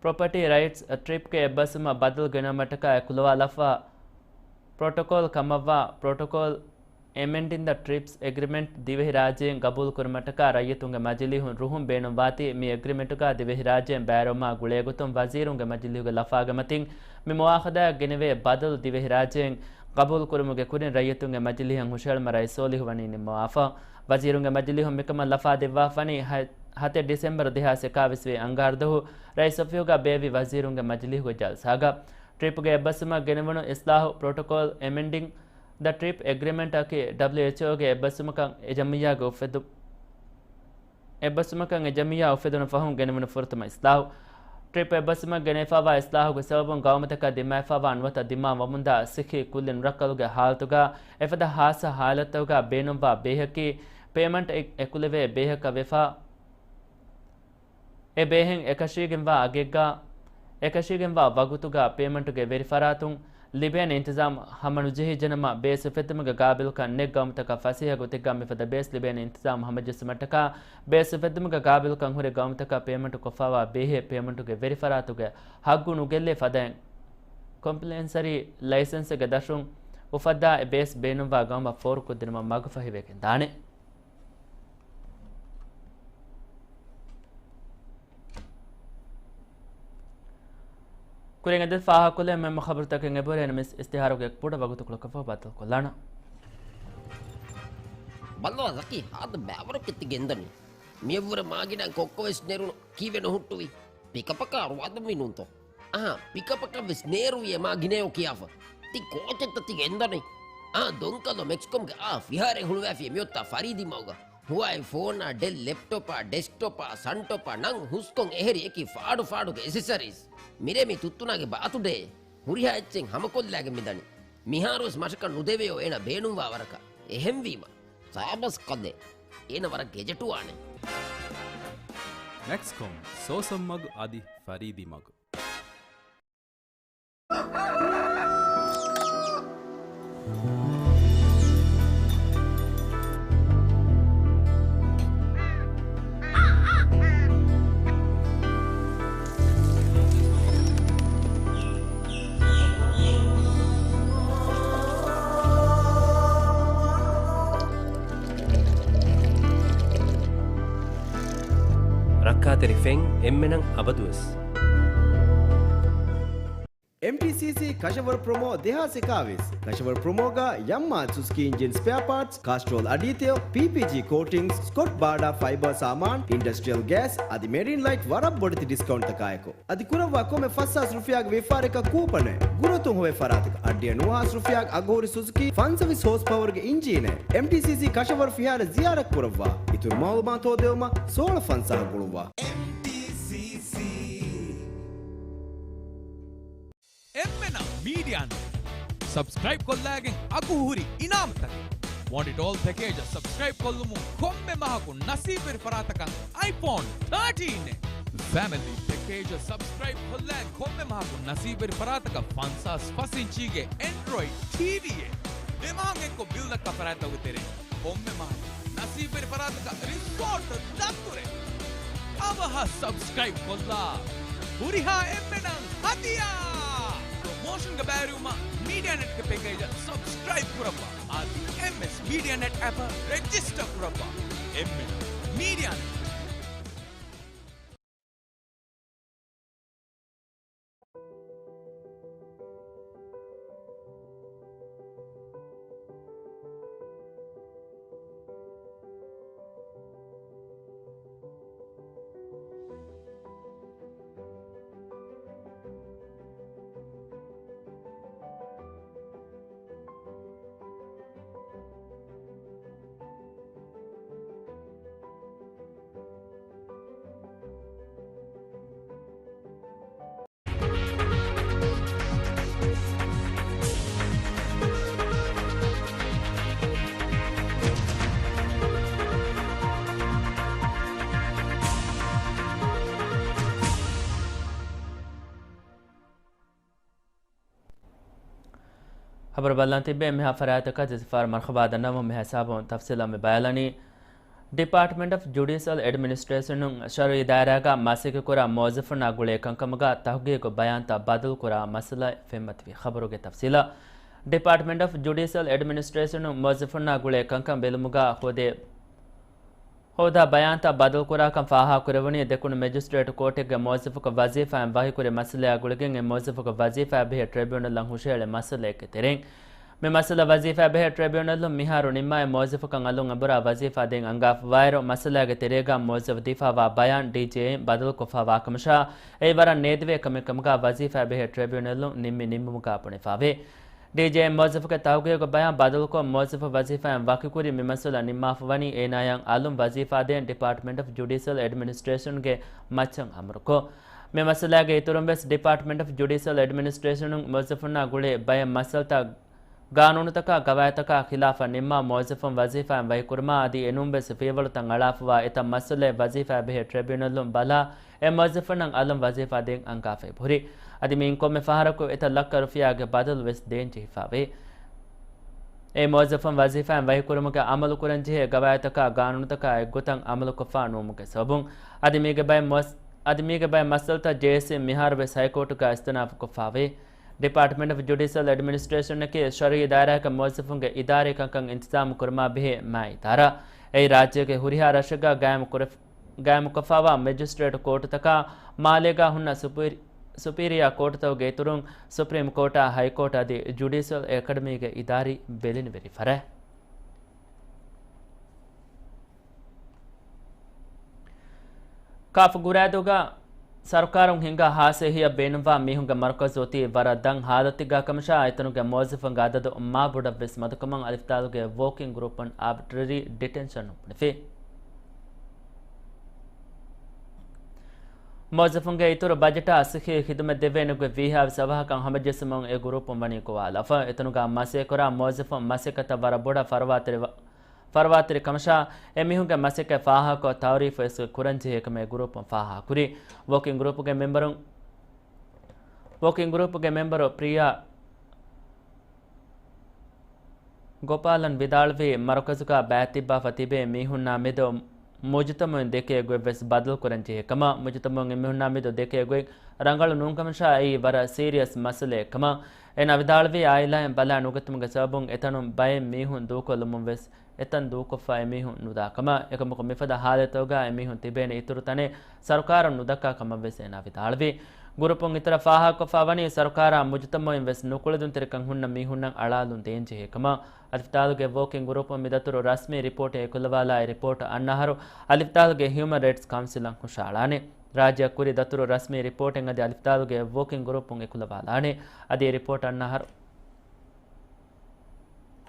ޕްރޮޕަޓީ ރައިޓްސް ޓްރިޕްގެ އެއްބަސްވުމަށް ބަދަލު ގެނައުމަށްޓަކާ އެކުލަވާލަފާ ޕްރޮޓޮކޯލް ކަމަށްވާ ޕްރޮޓޮކޯލް އެމެންޑިން ދަ ޓްރިޕްސް އެގްރިމެންޓް ދިވެހިރާއްޖޭން ގަބޫލުކުރުމަށްޓަކާ ރައްޔިތުންގެ މަޖިލީހުން ރުހުން ބޭނުންވާތީ، މި އެގްރިމެންޓުގަ ދިވެހިރާއްޖޭން ބައިވެރިވުމާ ގުޅޭގޮތުން ވަޒީރުންގެ މަޖިލީހުގެ ލަފާގެ މަތިން މި މުވާހަދާއަށް ގެނެވޭ ބަދަލު ދިވެހިރާއްޖޭން ގަބޫލުކުރުމުގެ ކުރިން ރައްޔިތުންގެ މަޖިލީހަށް ހުށަހެޅުމަށް ރައީސް ސޯލިހު ވަނީ ނިންމަވާފަ. ވަޒީރުންގެ މަޖިލީހުން މިކަމަށް ލަފާ ދެއްވާފަނީ ހަ-، ހަތެއް ޑިސެމްބަރު ދެހާސް އެކާވީސް ވީ އަންގާރަ ދުވަހު ރައީސް އޮފީހުގަ ބޭއްވި ވަޒީރުންގެ މަޖިލީހުގެ ޖަލްސާގަ. ޓްރިޕްގެ އެއްބަސްވުމަށް ގެނެވުނު އިސްލާހު ޕްރޮޓޮކޯލް އެމެންޑިން ދަ ޓްރިޕް އެގްރިމެންޓް އަކީ ޑަބްލިއުއެޗްއޯގެ އެއްބަސްވުމަކަށް އެ ޖަމިއްޔާގެ އުފެދު-، އެއްބަސްވުމަކަށް އެ ޖަމިއްޔާ އުފެދުނު ފަހުން ގެނެވުނު ފުރަތަމަ އިސްލާހު. ޓްރިޕް އެއްބަސްވުމަށް ގެނެވިފައިވާ އިސްލާހުގެ ސަބަބުން ގައުމުތަކަށް ދިމާވެފައިވާ ނުވަތަ ދިމާވަމުންދާ ސިއްހީ ކުއްލި ނުރައްކަލުގެ ހާލަތުގަ އެފަދަ ހާއްސަ ހާލަތްތަކުގަ ބޭނުންވާ ބޭހަކީ ޕޭމަންޓް އެ-، އެކުލެވޭ ބޭހަކަށް ވެފަ އެ ބޭހެއް އެކަށީގެންވާ އަގެއްގަ، އެކަށީގެންވާ ވަގުތުގަ ޕޭމަންޓުގެ ވެރިފަރާތުން ލިބޭނެ އިންތިޒާމް ހަމަނުޖެހިއްޖެނަމަ، ބޭސް އުފެއްދުމުގެ ގާބިލްކަން ނެތް ގައުމުތަކަށް ފަސޭހަ ގޮތެއްގަ މިފަދަ ބޭސް ލިބޭނެ އިންތިޒާމް ހަމަޖެއްސުމަށްޓަކާ، ބޭސް އުފެއްދުމުގެ ގާބިލްކަން ހުރި ގައުމުތަކަށް ޕޭމަންޓު ކޮށްފައިވާ ބޭހެއް ޕޭމަންޓުގެ ވެރިފަރާތުގެ ހައްގު ނުގެއްލޭ ފަދައިން، ކޮމްޕްލައިންސަރީ ލައިސަންސްގެ ދަށުން އުފައްދާ އެ ބޭސް ބޭނުންވާ ގައުމަށް ފޯރުކޮށްދިނުމަށް މަގުފަހިވެގެންދާނެ. ކުރިން އެދެން ފާހަގަކޮށްލެވޭ މުހިއްމު ޚަބަރުތަކެއް އެބަހުރޭ، ނަމަވެސް އިސްތިހާރުގެ ކުޑަ ވަގުތުކޮޅަކަށްފަހު ބައްދަލުކޮށްލާނަން. ބައްލަވާ ޒަކީ، ހާދަ ބައިވަރު ކެތި ގެންދަނީ. މިއަށްވުރެ މާގިނަ ކޮއްކޮވެސް ނެރުނު ކީއްވެ ނުހުއްޓުވީ؟ ޕިކަޕަކާ ރުވާދަންވީ ނޫންތޯ؟ އަހާ، ޕިކަޕަކަށްވެސް ނޭރުވި އެ މާ ގިނަޔޯ ކިޔާފަ. ތި ކޯޗެއްތަ ތި ގެންދަނީ؟ އާ، ދޮންކަލޯ މެކްސްކޮމްގެ އާ ފިހާރައެއް ހުޅުވައިފި މިއޮތާ ފަރީދީ މަގުގަ. ހުވާއި ފޯނާ، ޑެލް ލެޕްޓޮޕާ، ޑެސްކްޓޮޕާ، ސަންޓޮޕާ، ނަން ހުސްކޮން އެހެރި އެކި ފާޑު ފާޑުގެ އެސެސަރީސް. މިރޭ މި ތުއްތުނާގެ ބާތުޑޭ. ހުރިހާ އެއްޗެއް ހަމަކޮށްލާގެން މިދަނީ. މިހާރުވެސް މަށަކަށް ނުދެވެޔޯ އޭނަ ބޭނުންވާ ވަރަކަށް. އެހެންވީމަ. ސާބަސް ކަލޭ. އޭނަ ވަރަށް ގެޖެޓުވާނެ. މެކްސްކޮމް، ސޯސަން މަގު އަދި ފަރީދީ މަގު. ރައްކާތެރި ފެން އެންމެނަށް އަބަދުވެސް. އެމްޓީސީސީ ކަށަވަރު ޕްރޮމޯ ދެހާސް އެކާވީސް. ކަށަވަރު ޕްރޮމޯގަ ޔަމްހާ ސުޒުކީ އިންޖިން ސްޕެއާ ޕާޓްސް، ކާސްޓްރޯލް އަޑީތެޔޮ، ޕީޕީޖީ ކޯޓިންގްސް، ސްކޮޓް ބާޑާ ފައިބަރ ސާމާން، އިންޑަސްޓްރިއަލް ގޭސް އަދި މެރިން ލައިޓް ވަރަށް ބޮޑެތި ޑިސްކައުންޓްތަކާއެކު. އަދި ކުރައްވާ ކޮންމެ ފަސް ހާސް ރުފިޔާގެ ވިއްފާރަކަށް ކޫޕަނެއް. ގުރަތުން ހޮވޭ ފަރާތަކަށް އަށްޑިހަ ނުވަ ހާސް ރުފިޔާގެ އަގުހުރި ސުޒުކީ ފަންސަވީސް ހޯސް ޕަވަރގެ އިންޖީނެއް. އެމްޓީސީސީ ކަށަވަރު ފިހާރަ ޒިޔާރަތް ކުރައްވާ. އިތުރު މައުލޫމާތު ހޯދެވުމަށް ސޯޅަ ފަންސާހަށް ގުޅުއްވާ. އެމްޓީސީސީ. އެންމެނަށް މީޑިއާ ނެޓް ސަބްސްކްރައިބް ކޮށްލައިގެން އަގުހުރި އިނާމުތަކެއް. ވޮންޑިޓޯލް ޕެކޭޖަށް ސަބްސްކްރައިބް ކޮށްލުމުން ކޮންމެ މަހަކު ނަސީބުވެރި ފަރާތަކަށް އައިފޯން ތާޓީން އެއް. ފެމިލީ ޕެކޭޖަށް ސަބްސްކްރައިބް ކޮށްލައިގެން ކޮންމެ މަހަކު ނަސީބުވެރި ފަރާތަކަށް ފަންސާސް ފަސް އިންޗީގެ އެންޑްރޮއިޑް ޓީވީއެއް. ދެ މަހަށް އެއްކޮށް ބިލް ދައްކާ ފަރާތްތަކުގެ ތެރެއިން ކޮންމެ މަހަކު ނަސީބުވެރި ފަރާތަކަށް ރިސޯޓް ދަތުރެއް. އަވަހަށް ސަބްސްކްރައިބް ކޮށްލާ ހުރިހާ އެންމެނަށް ހަދިޔާ! ޕްރޮމޯޝަންގެ ބައިވެރިވުމަށް މީޑިއާ ނެޓްގެ ޕެކޭޖަށް ސަބްސްކްރައިބް ކުރައްވާ. އަދި އެމްއެސް މީޑިއާ ނެޓް އެޕަށް ރެޖިސްޓަރ ކުރައްވާ. އެންމެނަށް މީޑިއާ ނެޓް. ޚަބަރު ބަލަން ތިއްބެ މިހާ ފަރާތަކަށް ޖެސިފާރު މަރުޙަބާ ދަންނަވަމުން މި ހިސާބުން ތަފްސީލަށް މި ބަޔާން. ޑިޕާޓްމަންޓް އޮފް ޖުޑިޝަލް އެޑްމިނިސްޓްރޭޝަނުން ޝަރުއީ ދާއިރާގަ މަސައްކަތް ކުރާ މުވައްޒަފުންނާ ގުޅޭ ކަންކަމުގަ ތަހުގީގު ބަޔާންތައް ބަދަލު ކުރާ މައްސަލަ ފެންމަތިވި ޚަބަރުގެ ތަފްސީލަށް. ޑިޕާޓްމަންޓް އޮފް ޖުޑިޝަލް އެޑްމިނިސްޓްރޭޝަނުން މުވައްޒަފުންނާ ގުޅޭ ކަންކަން ބެލުމުގަ ހޯދޭ ހޯދާ ބަޔާންތައް ބަދަލުކުރާކަން ފާހަގަކުރެވުނީ، ދެކުނު މެޖިސްޓްރޭޓް ކޯޓެއްގެ މުވައްޒަފަކު ވަޒީފާއިން ވަކިކުރި މައްސަލައާ ގުޅިގެން އެ މުވައްޒަފަކު ވަޒީފާއާ ބެހޭ ޓްރިބިއުނަލަށް ހުށައެޅޭ މައްސަލައެއްގެ ތެރެއިން. މި މައްސަލަ ވަޒީފާއާ ބެހޭ ޓްރިބިއުނަލުން މިހާރު ނިންމާ އެ މުވައްޒަފަކަށް އަލުން އެނބުރާ ވަޒީފާ ދޭން އަންގާފަވާއިރު، މައްސަލައިގެ ތެރޭގަ މުވައްޒަފަ ދީފަވާ ބަޔާން ޑީޖޭއިން ބަދަލުކޮށްފަ ވާކަމަށާ، އެއީ ވަރަށް ނޭދިވޭ ކަމެއް ކަމުގަ ވަޒީފާއާ ބެހޭ ޓްރިބިއުނަލުން ނިންމި ނިންމުމުގަ ބުނެފަވޭ. ޑީޖޭއިން މުވައްޒަފުގެ ތަހުގީގު ބަޔާން ބަދަލުކޮށް، މުވައްޒަފު ވަޒީފާއިން ވަކިކުރި މި މައްސަލަ ނިންމާފަ ވަނީ އޭނާޔަށް އަލުން ވަޒީފާ ދޭން ޑިޕާޓްމަންޓް އޮފް ޖުޑިޝަލް އެޑްމިނިސްޓްރޭޝަންގެ މައްޗަށް އަމުރުކޮށް. މި މައްސަލާގެ އިތުރުން ވެސް ޑިޕާޓްމަންޓް އޮފް ޖުޑިޝަލް އެޑްމިނިސްޓްރޭޝަނުން މުވައްޒަފުންނާ ގުޅޭ ބައެއް މައްސަލަތައް ގާނޫނުތަކާ ގަވާއިދުތަކާ ޚިލާފަށް ނިންމާ މުވައްޒަފުން ވަޒީފާއިން ވަކިކުރުމާ އަދި އެނޫން ވެސް ފިޔަވަޅުތައް އަޅާފަވާ އެތައް މައްސަލައެއް ވަޒީފާއާ ބެހޭ ޓްރިބިއުނަލުން ބަލާ، އެ މުވައްޒަފުންނަށް އަލުން ވަޒީފާ ދޭން އަންގާފައި ހުރި. އަދި މިއިން ކޮންމެ ފަހަރަކު އެތައް ލައްކަ ރުފިޔާގެ ބަދަލު ވެސް ދޭން ޖެހިފަވޭ. އެ މުވައްޒަފުން ވަޒީފާއިން ވަކިކުރުމުގެ އަމަލު ކުރަންޖެހޭ ގަވާއިދުތަކާ ގާނޫނުތަކާ އެއްގޮތަށް އަމަލުކޮށްފަ ނުވުމުގެ ސަބަބުން، އަދި މީގެ ބައެއް މުވައްސ-، އަދި މީގެ ބައެއް މައްސަލަތައް ޖޭއެސްސީ މިހާރު ވެސް ހައިކޯޓުގަ އިސްތިނާފުކޮށްފަވޭ. ޑިޕާޓްމަންޓް އޮފް ޖުޑިޝަލް އެޑްމިނިސްޓްރޭޝަނަކީ ޝަރުއީ ދާއިރާގެ މުވައްޒަފުންގެ އިދާރީ ކަންކަން އިންތިޒާމު ކުރުމާ ބެހޭ މާތް އިދާރާ. އެއީ ރާއްޖޭގެ ހުރިހާ ރަށެއްގަ ގާއިމު ކުރެ-، ގާއިމުކޮށްފަވާ މެޖިސްޓްރޭޓް ކޯޓުތަކާ، މާލޭގަ ހުންނަ ސުޕީރި-، ސުޕީރިއާ ކޯޓުތަކުގެ އިތުރުން ސުޕްރީމް ކޯޓާ، ހައިކޯޓް އަދި ޖުޑިޝަލް އެކަޑަމީގެ އިދާރީ ބެލެނިވެރި ފަރާތް. ކާފަ ގުރައިދޫގަ ސަރުކާރުން ހިންގާ ހާސް އެހީއަށް ބޭނުންވާ މީހުންގެ މަރުކަޒު އޮތީ ވަރަށް ދަށް ހާލަތެއްގަ ކަމަށާ، އެތަނުގެ މުވައްޒަފުންގެ އަދަދު މާ ބޮޑަށްވެސް މަދުކަމަށް އަލިފްތާލުގެ ވޯކިން ގްރޫޕުން އާބިޓްރަރީ ޑިޓެންޝަނުން ބުނެފި. މުވައްޒަފުންގެ އިތުރު ބަޖެޓާ ސިއްހީ ޚިދުމަތް ދެވޭނެ ގޮތް ވީހާވެސް އަވަހަކަށް ހަމަޖެއްސުމުން އެ ގްރޫޕުން ވަނީ ގޮވާލާފަ. އެތަނުގަ މަސައްކަތްކުރާ މުވައްޒަފުން މަސައްކަތަށް ވަރަށް ބޮޑަށް ފަރުވާތެރި ވަ-، ފަރުވާތެރި ކަމަށާ، އެމީހުންގެ މަސައްކަތް ފާހަގަކޮށް ތައުރީފުވެސް ކުރަންޖެހޭ ކަމަށް އެ ގްރޫޕުން ފާހަގަކުރި. ވޯކިން ގްރޫޕުގެ މެމްބަރު، ވޯކިން ގްރޫޕުގެ މެމްބަރު ޕްރިޔާ ގޮޕާލަން ވިދާޅުވީ، މަރުކަޒުގަ ބައިތިއްބާފަ ތިބޭ މީހުންނާ މެދު މުޖުތަމައުން ދެކޭ ގޮތްވެސް ބަދަލުކުރަން ޖެހޭ ކަމަށް. މުޖުތަމައުން އެމީހުންނާ މެދު ދެކޭ ގޮތް ރަނގަޅު ނޫންކަމަށާ، އެއީ ވަރަށް ސީރިއަސް މައްސަލައެއް ކަމަށް. އޭނާ ވިދާޅުވީ، އާއިލާއިން ބަލާ ނުގަތުމުގެ ސަބަބުން އެތަނުން ބައެއް މީހުން ދޫކޮށްލުމުން ވެސް އެތަން ދޫކޮށްފަ އެމީހުން ނުދާ ކަމަށް، އެކަމަކު މިފަދަ ހާލަތުގަ އެމީހުން ތިބޭނެ އިތުރު ތަނެއް ސަރުކާރުން ނުދައްކާ ކަމަށް ވެސް އޭނާ ވިދާޅުވި. ގުރޫޕުން އިތުރަށް ފާހަގަކޮށްފަ ވަނީ، ސަރުކާރާ މުޖުތަމައުއިން ވެސް ނުކުޅެދުންތެރިކަން ހުންނަ މީހުންނަށް އަޅާލުން ދޭންޖެހޭ ކަމަށް. އަލިފްދާލުގެ ވޯކިން ގުރޫޕުން މިދަތުރު ރަސްމީ ރިޕޯޓެއް އެކުލަވާލާ، އެ ރިޕޯޓް އަންނަ އަހަރު އަލިފްދާލުގެ ހިއުމަން ރައިޓްސް ކައުންސިލަށް ހުށައަޅާނެ. ރާއްޖެއަށް ކުރި ދަތުރު ރަސްމީ ރިޕޯޓެއް އަދި އަލިފްދާލުގެ ވޯކިން ގުރޫޕުން އެކުލަވާލާނެ. އަދި އެ ރިޕޯޓް އަންނަ އަހަރު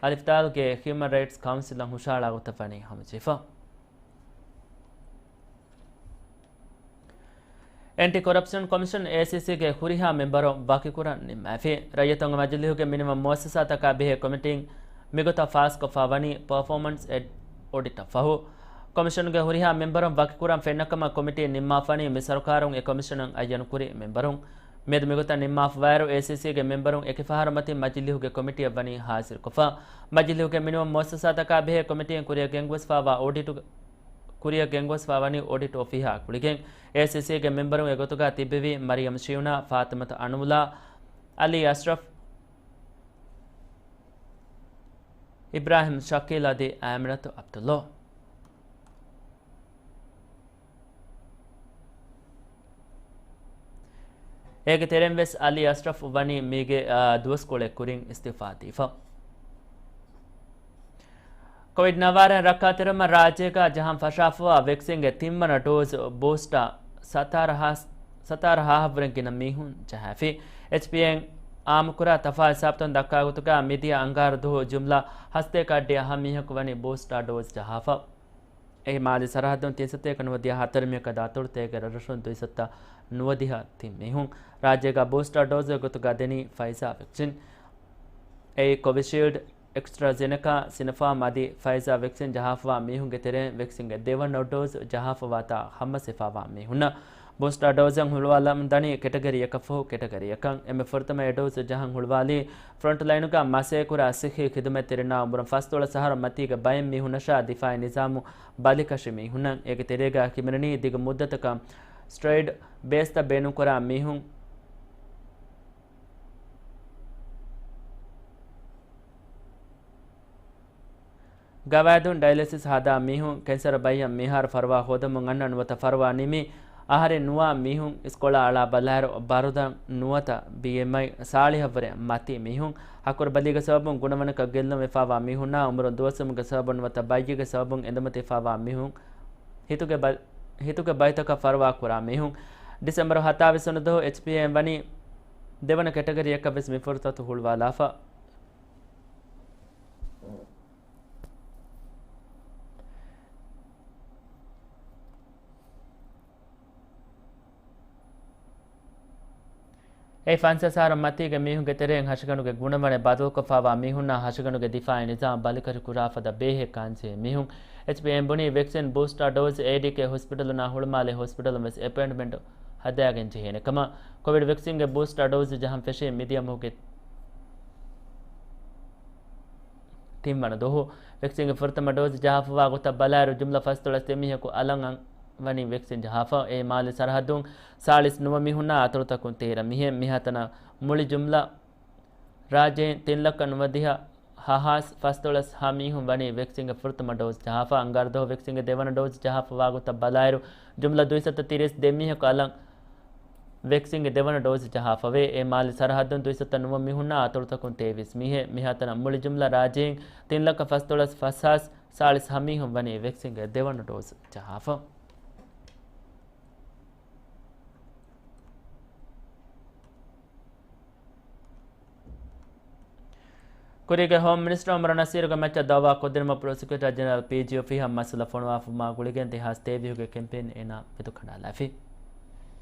އަލިފްދާލުގެ ހިއުމަން ރައިޓްސް ކައުންސިލަށް ހުށައަޅާ ގޮތަށް ވަނީ ހަމަޖެހިފަ. އެންޓި ކޮރަޕްޝަން ކޮމިޝަން، އޭސީސީގެ ހުރިހާ މެމްބަރުން ވަކިކުރަން ނިންމާފި. ރައްޔިތުންގެ މަޖިލީހުގެ މިނިވަން މުއައްސަސާތަކާ ބެހޭ ކޮމިޓީން މިގޮތަށް ފާސްކޮށްފަ ވަނީ ޕަރފޯމަންސް އެޑް އޮޑިޓަށް ފަހު. ކޮމިޝަނުގެ ހުރިހާ މެމްބަރުން ވަކިކުރަން ފެންނަ ކަމަށް ކޮމިޓީން ނިންމާފަނީ މި ސަރުކާރުން އެ ކޮމިޝަނަށް އައްޔަނުކުރި މެމްބަރުން. މިއަދު މިގޮތަށް ނިންމާފަވާއިރު، އޭސީސީގެ މެމްބަރުން އެކި ފަހަރު މަތިން މަޖިލީހުގެ ކޮމިޓީއަށް ވަނީ ހާޒިރުކޮށްފަ. މަޖިލީހުގެ މިނިވަން މުއައްސަސާތަކާ ބެހޭ ކޮމިޓީން ކުރިއަށް ގެންގޮސްފަވާ އޮޑިޓު، ކުރިއަށް ގެންގޮސްފަ ވަނީ އޮޑިޓް އޮފީހާ ގުޅިގެން. އޭސީސީގެ މެމްބަރުން އެގޮތުގަ ތިއްބެވި މަރިޔަމް ޝިޔުނާ، ފާތިމަތު އަނުމުލާ، އަލީ އަޝްރަފް، އިބްރާހިމް ޝަކީލް އަދި އާމިނަތު އަބްދުﷲ. އޭގެ ތެރެއިން ވެސް އަލީ އަޝްރަފް ވަނީ މީގެ، އާ، ދުވަސްކޮޅެއް ކުރިން އިސްތިއުފާ ދީފަ. ކޮވިޑް ނަވާރަ ރައްކާތެރިވުމަށް ރާއްޖޭގަ ޖަހަން ފަށާފަވާ ވެކްސިންގެ ތިންވަނަ ޑޯޒް ބޫސްޓާ ސަތާރަ ހާސް، ސަތާރަ ހާހަށްވުރެން ގިނަ މީހުން ޖަހާފި. އެޗްޕީއޭއިން އާއްމުކުރާ ތަފާ ހިސާބުތައް ދައްކާ ގޮތުގަ މިދިޔަ އަންގާރަ ދުވަހު ޖުމްލަ ހަސަތޭކަ އަށްޑިހަ މީހަކު ވަނީ ބޫސްޓާ ޑޯޒް ޖަހާފަ. އެ މާލެ ސަރަހައްދުން ތިން ސަތޭކަ ނުވަދިހަ ހަތަރު މީހަކަށް ދާތޮޅު ތޭކަ ރަށްރަށުން ދުއިސައްތަ ނުވަދިހަ ތިން މީހުން. ރާއްޖޭގަ ބޫސްޓާ ޑޯޒް ގޮތުގަ ދެނީ ފައިޒާ ވެކްސިން. އެއީ ކޮވިޝީލްޑް، އެކްސްޓްރާޒެނެކާ، ސިނޮފާމް އަދި ފައިޒާ ވެކްސިން ޖަހާފަވާ މީހުންގެ ތެރެއިން ވެކްސިންގެ ދެވަނަ ޑޯޒް ޖަހާފަވާތާ ހަމަސް ހިފާވާ މީހުންނަށް. ބޫސްޓާ ޑޯޒަށް ހުޅުވާލަން ދަނީ ކެޓަގަރީ އަކަށް ފަހު ކެޓަގަރީ އަކަށް. އެންމެ ފުރަތަމަ އެ ޑޯޒް ޖަހަން ހުޅުވާލީ ފްރޮންޓްލައިނުގަ މަސޭ ކުރާ ސިއްހީ ޚިދުމަތްތެރިންނާ އުމުރުން ފަސްދޮޅަސް އަހަރު މަތީގެ ބައެއް މީހުންނަށާ ދިފާއީ ނިޒާމު ބަލިކަށި މީހުންނަށް. އޭގެ ތެރޭގަ ކިމިނެނީ ދިގު މުއްދަތަކަށް ސްޓެރޮއިޑް ބޭސްތައް ބޭނުންކުރާ މީހުން. ގަވާއިދުން ޑަޔަލިސިސް ހަދާ މީހުން، ކެންސަރ ބައްޔަށް މިހާރު ފަރުވާ ހޯދަމުން އަންނަ ނުވަތަ ފަރުވާ ނިމި އަހަރެއް ނުވާ މީހުން، އިސްކޮޅަށް އަޅާ ބަލާއިރު ބަރުދަން ނުވަތަ ބީއެމްއައި ސާޅީހަށްވުރެ މަތީ މީހުން، ހަކުރުބަލީގެ ސަބަބުން ގުނަވަނަކަށް ގެއްލުން ވެފާވާ މީހުންނާ އުމުރުން ދުވަސްވުމުގެ ސަބަބުން ނުވަތަ ބައްޔިގެ ސަބަބުން އެނދުމަތިވެފާވާ މީހުން، ހިތުގެ ބަ-، ހިތުގެ ބައިތަކަށް ފަރުވާ ކުރާ މީހުން. ޑިސެމްބަރު ހަތާވީސް ވަނަ ދުވަހު އެޗްޕީއޭއިން ވަނީ ދެވަނަ ކެޓަގަރީއަކަށް ވެސް މި ފުރުސަތު ހުޅުވާލާފަ. އެ ފަންސާސް އަހަރު މަތީގެ މީހުންގެ ތެރެއިން ހަށިގަނޑުގެ ގުނަވަނެއް ބަދަލުކޮށްފާވާ މީހުންނާ ހަށިގަނޑުގެ ދިފާއީ ނިޒާމް ބަލިކަށި ކުރާ ފަދަ ބޭހެއް ކާންޖެހޭ މީހުން. އެޗްޕީއޭއިން ބުނީ ވެކްސިން ބޫސްޓާ ޑޯޒް އޭޑީކޭ ހޮސްޕިޓަލުންނާ ހުޅުމާލޭ ހޮސްޕިޓަލުން ވެސް އެޕޮއިންޓްމަންޓް ހަދާގެން ޖެހޭނެ ކަމަށް. ކޮވިޑް ވެކްސިންގެ ބޫސްޓާ ޑޯޒް ޖަހަން ފެށީ މިދިޔަ މަހުގެ ތިންވަނަ ދުވަހު. ވެކްސިންގެ ފުރަތަމަ ޑޯޒް ޖަހާފަވާ ގޮތަށް ބަލާއިރު، ޖުމްލަ ފަސްދޮޅަސް ދެ މީހަކު އަލަށް އަން ވަނީ ވެކްސިން ޖަހާފަ. އެ މާލެ ސަރަހައްދުން ސާޅީސް ނުވަ މީހުންނާ އަތޮޅުތަކުން ތޭރަ މީހެއް. މިހާތަނަށް މުޅި ޖުމްލަ ރާއްޖެއިން ތިން ލައްކަ ނުވަދިހަ ހާސް ފަސްދޮޅަސް ހަ މީހުން ވަނީ ވެކްސިންގެ ފުރަތަމަ ޑޯޒް ޖަހާފަ. އަންގާރަ ދުވަހު ވެކްސިންގެ ދެވަނަ ޑޯޒް ޖަހާފަވާ ގޮތަށް ބަލާއިރު، ޖުމްލަ ދުއިސައްތަ ތިރީސް ދެ މީހަކު އަލަށް ވެކްސިންގެ ދެވަނަ ޑޯޒް ޖަހާފަވޭ. އެ މާލެ ސަރަހައްދުން ދުއިސައްތަ ނުވަ މީހުންނާ އަތޮޅުތަކުން ތޭވީސް މީހެއް. މިހާތަނަށް މުޅި ޖުމްލަ ރާއްޖެއިން ތިން ލައްކަ ފަސްދޮޅަސް ފަސް ހާސް ސާޅީސް ހަ މީހުން ވަނީ ވެކްސިންގެ ދެވަނަ ޑޯޒް ޖަހާފަ. ކުރީގެ ހޯމް މިނިސްޓަރ އުމަރު ނަސީރުގެ މައްޗަށް ދައުވާ ކޮށްދިނުމަށް ޕްރޮސިކިއުޓަރ ޖެނެރަލް، ޕީޖީ، އޮފީހަށް މައްސަލަ ފޮނުވާފައިވާ ގުޅިގެން ދެހާސް ތޭވީހުގެ ކެމްޕޭން އޭނާ މެދުކަނޑާލާފި.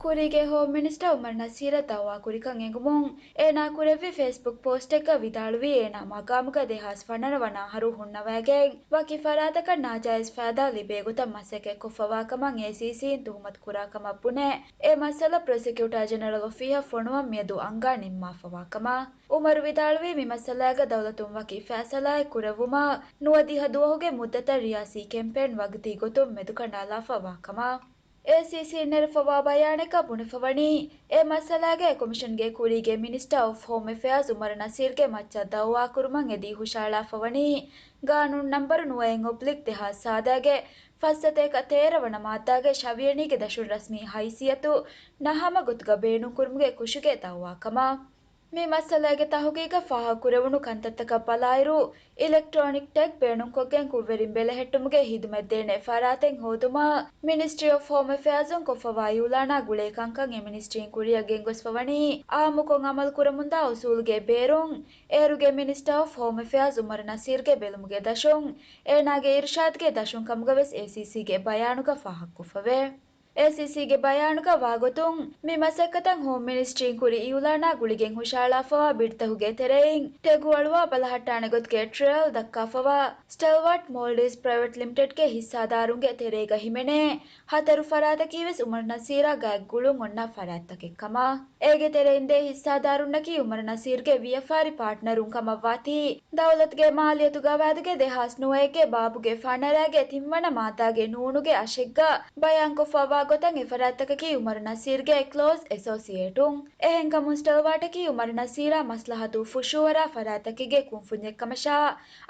ކުރީގެ ހޯމް މިނިސްޓަރ އުމަރު ނަސީރަށް ދައުވާ ކުރިކަން އެނގުމުން އޭނާ ކުރެއްވި ފޭސްބުކް ޕޯސްޓެއްގަ ވިދާޅުވީ، އޭނާ މަގާމުގަ ދެހާސް ފަނަރަ ވަނަ އަހަރު ހުންނަވައިގެން ވަކި ފަރާތަކަށް ނާޖާއިޒް ފައިދާ ލިބޭ ގޮތަށް މަސައްކަތް ކޮށްފަވާ ކަމަށް އޭސީސީން ތުހުމަތު ކުރާ ކަމަށް ބުނެ، އެ މައްސަލަ ޕްރޮސިކިއުޓަރ ޖެނެރަލް އޮފީހަށް ފޮނުވަން މިއަދު އަންގާ ނިންމާފަވާ ކަމަށް. އުމަރު ވިދާޅުވީ، މި މައްސަލާގަ ދައުލަތުން ވަކި ފައިސަލާއެއް ކުރެއްވުމަށް ނުވަދިހަ ދުވަހުގެ މުއްދަތަށް ރިޔާސީ ކެމްޕޭން ވަގުތީ ގޮތުން މެދުކަނޑާލާފަ ވާ ކަމަށް. އޭސީސީ ނެރެފަވާ ބަޔާނެއްގަ ބުނެފަވަނީ، އެ މައްސަލާގެ ކޮމިޝަންގެ ކުރީގެ މިނިސްޓަރ އޮފް ހޯމް އެފެއާޒް އުމަރު ނަސީރްގެ މައްޗަށް ދައުވާކުރުމަށް އެދީ ހުށައަޅާފަވަނީ، ގާނޫނު ނަންބަރު ނުވައެއް އޮބްލިކް ދެހާސް ސާދައިގެ ފައްސަތޭކަ ތޭރަ ވަނަ މާއްދާގެ ޝަވިޔަނީގެ ދަށުން ރަސްމީ ހައިސިއްޔަތު ނަހަމަ ގޮތުގަ ބޭނުންކުރުމުގެ ކުށުގެ ދައުވާކަމަށް. މި މައްސަލައިގެ ތަހުގީގަށް ފާހަގަކުރެވުނު ކަންތައްތަކަށް ބަލާއިރު، އިލެކްޓްރޯނިކް ޓެގް ބޭނުންކޮށްގެން ކުށްވެރިން ބެލެހެއްޓުމުގެ ހިދުމަތް ދޭނެ ފަރާތެއް ހޯދުމަށް މިނިސްޓްރީ އޮފް ހޯމް އެފެއާޒުން ކޮށްފަވާ އިއުލާނާ ގުޅޭ ކަންކަން އެ މިނިސްޓްރީން ކުރިއަށް ގެންގޮސްފަވަނީ، އާއްމުކޮށް އަމަލު ކުރަމުންދާ އުސޫލުގެ ބޭރުން އޭރުގެ މިނިސްޓަރ އޮފް ހޯމް އެފެއާޒް އުމަރު ނަސީރްގެ ބެލުމުގެ ދަށުން، އޭނާގެ އިރުޝާދްގެ ދަށުން ކަމުގަވެސް އޭސީސީގެ ބަޔާނުގަ ފާހަގަކޮށްފަވޭ. އޭސީސީގެ ބަޔާނުގަ ވާގޮތުން، މި މަސައްކަތަށް ހޯމް މިނިސްޓްރީން ކުރި އިއުލާނާ ގުޅިގެން ހުށައަޅާފަވާ ބިޑްތަކުގެ ތެރެއިން ޓެގު އަޅުވާ ބަލަހައްޓާނެ ގޮތުގެ ޓްރަޔަލް ދައްކާފަވާ، ސްޓެލްވާޓް މޯލްޑިވްސް ޕްރައިވެޓް ލިމިޓެޑްގެ ހިއްސާދާރުންގެ ތެރޭގަ ހިމެނޭ ހަތަރު ފަރާތަކީވެސް އުމަރު ނަސީރާ ގާތް ގުޅުން އޮންނަ ފަރާތްތަކެއް ކަމަށް. އޭގެ ތެރެއިން ދޭ ހިއްސާދާރުންނަކީ އުމަރު ނަސީރްގެ ވިޔަފާރި ޕާޓްނަރުން ކަމަށްވާތީ، ދައުލަތުގެ މާލިޔަތު ގަވާއިދުގެ ދެހާސް ނުވައެއްގެ ބާބުގެ ފަނަރައިގެ ތިންވަނަ މާއްދާގެ ނޫނުގެ އަށެއްގަ ބަޔާންކޮށްފައިވާ ގޮތަށް އެ ފަރާތްތަކަކީ އުމަރު ނަސީރްގެ ކްލޯސް އެސޯސިއޭޓުން. އެހެންކަމުން ސްޓެލްވާޓަކީ އުމަރު ނަސީރާ މަސްލަހަތު ފުށުއަރާ ފަރާތްތަކެއްގެ ކުންފުންޏެއް ކަމަށާ،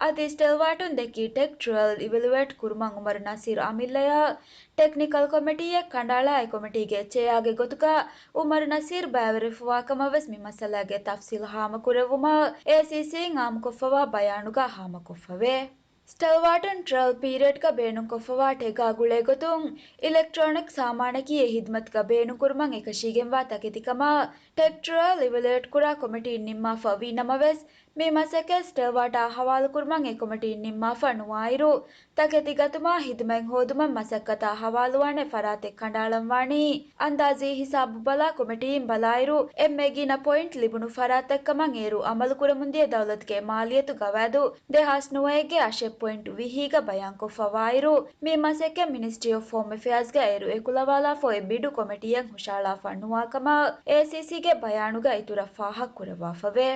އަދި ސްޓެލްވާޓުން ދެއްކީ ޓެގް ޓްރަޔަލް އިވެލުއޭޓް ކުރުމަށް އުމަރު ނަސީރު އަމިއްލަޔަށް ޓެކްނިކަލް ކޮމިޓީއެއް ކަނޑައަޅާ، އެ ކޮމިޓީގެ ޗެއާގެ ގޮތުގަ އުމަރު ނަސީރް ބައިވެރިވެފަވާކަމަށް ވެސް މި މައްސަލާގެ ތަފްސީލް ހާމަކުރެއްވުމަށް އޭސީސީން އާއްމުކޮށްފަވާ ބަޔާނުގަ ހާމަކޮށްފަވޭ. ސްޓެލްވާޓުން ޓްރަޔަލް ޕީރިއަޑްގަ ބޭނުންކޮށްފަވާ ޓެގާ ގުޅޭ ގޮތުން، އިލެކްޓްރޯނިކް ސާމާނަކީ އެ ހިދުމަތުގަ ބޭނުންކުރުމަށް އެކަށީގެންވާ ތަކެތި ކަމަށް ޓެގް ޓްރަޔަލް އިވެލުއޭޓް ކުރާ ކޮމިޓީން ނިންމާފަ ވީ ނަމަވެސް، މި މަސައްކަތް ސްޓެލްވާޓާ ހަވާލުކުރުމަށް އެ ކޮމިޓީން ނިންމާފަ ނުވާއިރު، ތަކެތި ގަތުމާ ހިދުމަތް ހޯދުމަށް މަސައްކަތާ ހަވާލުވާނެ ފަރާތެއް ކަނޑައަޅަންވާނީ، އަންދާޒީ ހިސާބު ބަލާ ކޮމިޓީން ބަލާއިރު، އެންމެ ގިނަ ޕޮއިންޓް ލިބުނު ފަރާތްތައްކަމަށް އޭރު އަމަލުކުރަމުންދިޔަ ދައުލަތުގެ މާލިޔަތު ގަވާއިދު ދެހާސް ނުވައެއްގެ އަށެއް ޕޮއިންޓް ވިހީގަ ބަޔާންކޮށްފަވާއިރު، މި މަސައްކަތް މިނިސްޓްރީ އޮފް ހޯމް އެފެއާޒްގަ އޭރު އެކުލަވާލާފަ އޮތް ބިޑު ކޮމިޓީއެއް ހުށައަޅާފަ ނުވާކަމަށް އޭސީސީގެ ބަޔާނުގަ އިތުރަށް ފާހަގަކުރައްވާފަވޭ.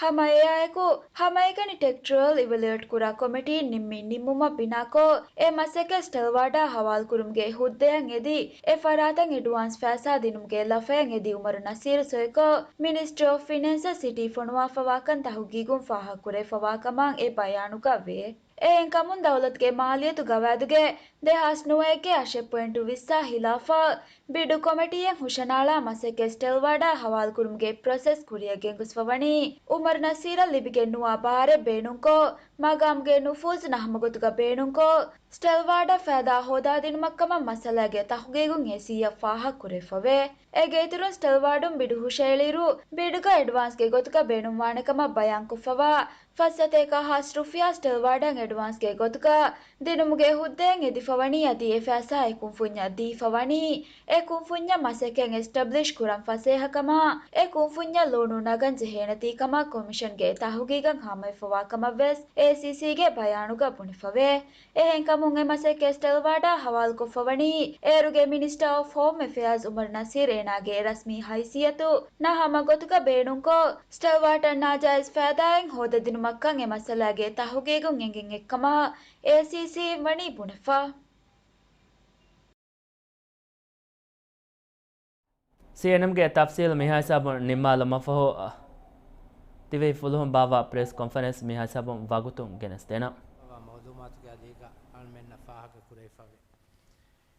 ހަމަ އެއާއެކު، ހަމައެކަނި ޓެގް ޓްރަޔަލް އިވެލުއޭޓް ކުރާ ކޮމިޓީން ނިންމި ނިންމުމަށް ބިނާކޮށް، އެ މަސައްކަތް ސްޓެލްވާޑާ ހަވާލުކުރުމުގެ ހުއްދަޔަށް އެދި، އެ ފަރާތަށް އެޑްވާންސް ފައިސާ ދިނުމުގެ ލަފަޔަށް އެދި އުމަރު ނަސީރު ސޮއިކޮށް، މިނިސްޓްރީ އޮފް ފިނޭންސަށް ސިޓީ ފޮނުވާފަވާކަން ތަހުގީގުން ފާހަގަކުރެވިފަވާކަމަށް އެ ބަޔާނުގަ ވޭ. އެހެންކަމުން ދައުލަތުގެ މާލިޔަތު ގަވާއިދުގެ ދެހާސް ނުވައެއްގެ އަށެއް ޕޮއިންޓު ވިއްސާ ހިލާފަށް، ބިޑު ކޮމިޓީއެއް ހުށަނާޅާ މަސައްކަތް ސްޓެލްވާޑާ ހަވާލުކުރުމުގެ ޕްރޮސެސް ކުރިއަށް ގެންގޮސްފަވަނީ، އުމަރު ނަސީރަށް ލިބިގެން ނުވާ ބާރެއް ބޭނުންކޮށް، މަގާމުގެ ނުފޫޒު ނަހަމަގޮތުގަ ބޭނުންކޮށް، ސްޓެލްވާޑަށް ފައިދާ ހޯދާދިނުމަށްކަމަށް މައްސަލާގެ ތަހުގީގުން އޭސީއަށް ފާހަގަކުރެވިފަވޭ. އޭގެ އިތުރުން ސްޓެލްވާޑުން ބިޑު ހުށައެޅިއިރު، ބިޑުގަ އެޑްވާންސްގެ ގޮތުގަ ބޭނުންވާނެކަމަށް ބަޔާންކޮށްފަވާ، ފައްސަތޭކަ ހާސް ރުފިޔާ ސްޓެލްވާޑަށް އެޑްވާންސްގެ ގޮތުގަ ދިނުމުގެ ހުއްދައިން އެދިފަވަނީ އަދި އެ ފައިސާ އެ ކުންފުންޏަށް ދީފަވަނީ، އެ ކުންފުންޏަށް މަސައްކަތް އެސްޓަބްލިޝް ކުރަން ފަސޭހަކަމާ، އެ ކުންފުންޏަށް ލޯނު ނަގަން ޖެހޭނެތީ ކަމަށް ކޮމިޝަންގެ ތަހުގީގަށް ހާމަވެފަވާ ކަމަށްވެސް އޭސީސީގެ ބަޔާނުގަ ބުނެފަވޭ. އެހެންކަމުން އެ މަސައްކަތް ސްޓެލްވާޑާ ހަވާލުކޮށްފަވަނީ، އޭރުގެ މިނިސްޓަރ އޮފް ހޯމް އެފެއާޒް އުމަރު ނަސީރް އޭނާގެ ރަސްމީ ހައިސިއްޔަތު ނަހަމަ ގޮތުގަ ބޭނުންކޮށް، ސްޓެލްވާޑަށް ނާޖާއިޒް ފައިދާއެއް ހޯދަދިނުމަށްކަން އެ މައްސަލާގެ ތަހުގީގުން އެނގެން އެއްކަމަށް އޭސީސީ ވަނީ ބުނެފަ. ސީއެންއެމްގެ ތަފްސީލް މިހާހިސާބުން ނިންމާލަމާފަހު، ތިވެހި ފުލުހުން ބާއްވާ ޕްރެސް ކޮންފަރެންސް މިހާހިސާބުން ވަގުތުން ގެނެސްދޭނަން. ވާ މައުލޫމާތުގެ އަލީގަ އަޅުމެންނަށް ފާހަގަ ކުރެވިފަވޭ.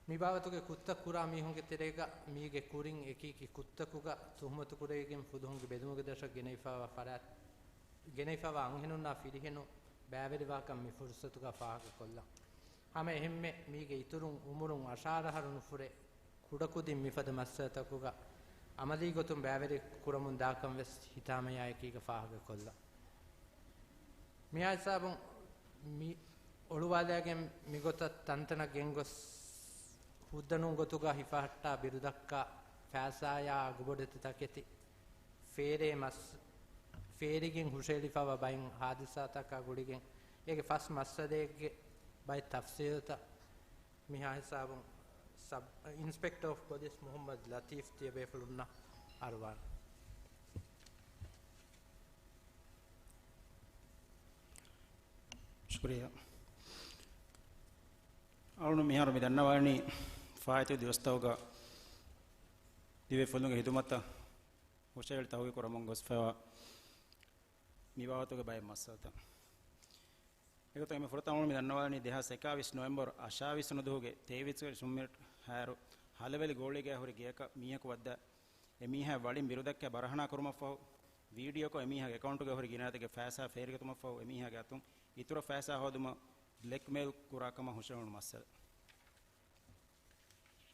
މި ބާވަތުގެ ކުށްތައް ކުރާ މީހުންގެ ތެރޭގަ މީގެ ކުރިން އެކި އެކި ކުށްތަކުގަ ތުހުމަތު ކުރެވިގެން ފުލުހުންގެ ބެލުމުގެ ދަށަށް ގެނެވިފައިވާ ފަރާތް، ގެނެވިފައިވާ އަންހެނުންނާ ފިރިހެނުން ބައިވެރިވާކަން މި ފުރުސަތުގަ ފާހަގަކޮށްލަން. ހަމަ އެހެންމެ މީގެ އިތުރުން އުމުރުން އަށާރަ އަހަރު ނުފުރޭ ކުޑަކުދިން މިފަދަ މައްސަލަތަކުގަ އަމަލީ ގޮތުން ބައިވެރި ކުރަމުން ދާކަން ވެސް ހިތާމަޔާއެކީގަ ފާހަގަކޮށްލަން. މިހާ ހިސާބުން މި އޮޅުވާލައިގެން މިގޮތަށް ތަންތަނަށް ގެންގޮސް ހުއްދަނޫން ގޮތުގަ ހިފަހައްޓާ ބިރުދައްކާ ފައިސާޔާ އަގުބޮޑެތި ތަކެތި ފޭރޭ މަސް، ފޭރިގެން ހުށައެޅިފައިވާ ބައެއް ހާދިސާތަކާ ގުޅިގެން އޭގެ ފަސް މައްސަލައެއްގެ ބައެއް ތަފްސީލުތައް މިހާ ހިސާބުން ސަބް އިންސްޕެކްޓަރ އޮފް ޕޮލިސް މުހައްމަދު ލަތީފް ތިޔަބޭފުޅުންނަށް އަރުވާނެ. ޝުކުރިއްޔާ. އަޅުން މިހާރު މި ދަންނަވާނީ ފާއިތު ދިވެސްތަކުގަ ދިވެހި ފުލުންގެ ހިދުމަތަށް ހުށަހެޅި ތަހުގީގު ކުރަމުން ގޮސްފައިވާ މި ބާވަތުގެ ބައެއް މައްސަލަތައް. އެގޮތުން އެންމެ ފުރަތަމަ މި ދަންނަވާލަނީ ދެހާސް އެކާވީސް ނޮވެމްބަރު އަށާވީސް ދުވަހުގެ ތޭވީސް ވެނި ސުންމިނެޓް ހާއިރު ހަލަވެލި ގޯޅީގައި ހުރި ގެޔަކަށް މީހަކު ވައްދާ އެ މީހާ ވަޅިން ބިރުދައްކާ ބަރަހަނާ ކުރުމަށްފަހު، ވީޑިއޯކޮށް އެ މީހާގެ އެކައުންޓުގައި ހުރި ގިނައިންތަކެއް ފައިސާ ފޭރިގަތުމަށްފަހު، އެ މީހާގެ އަތުން އިތުރަށް ފައިސާ ހޯދުމަށް ބްލެކްމެއިލް ކުރާ ކަމަށް ހުށަހެޅުނު މައްސަލަ.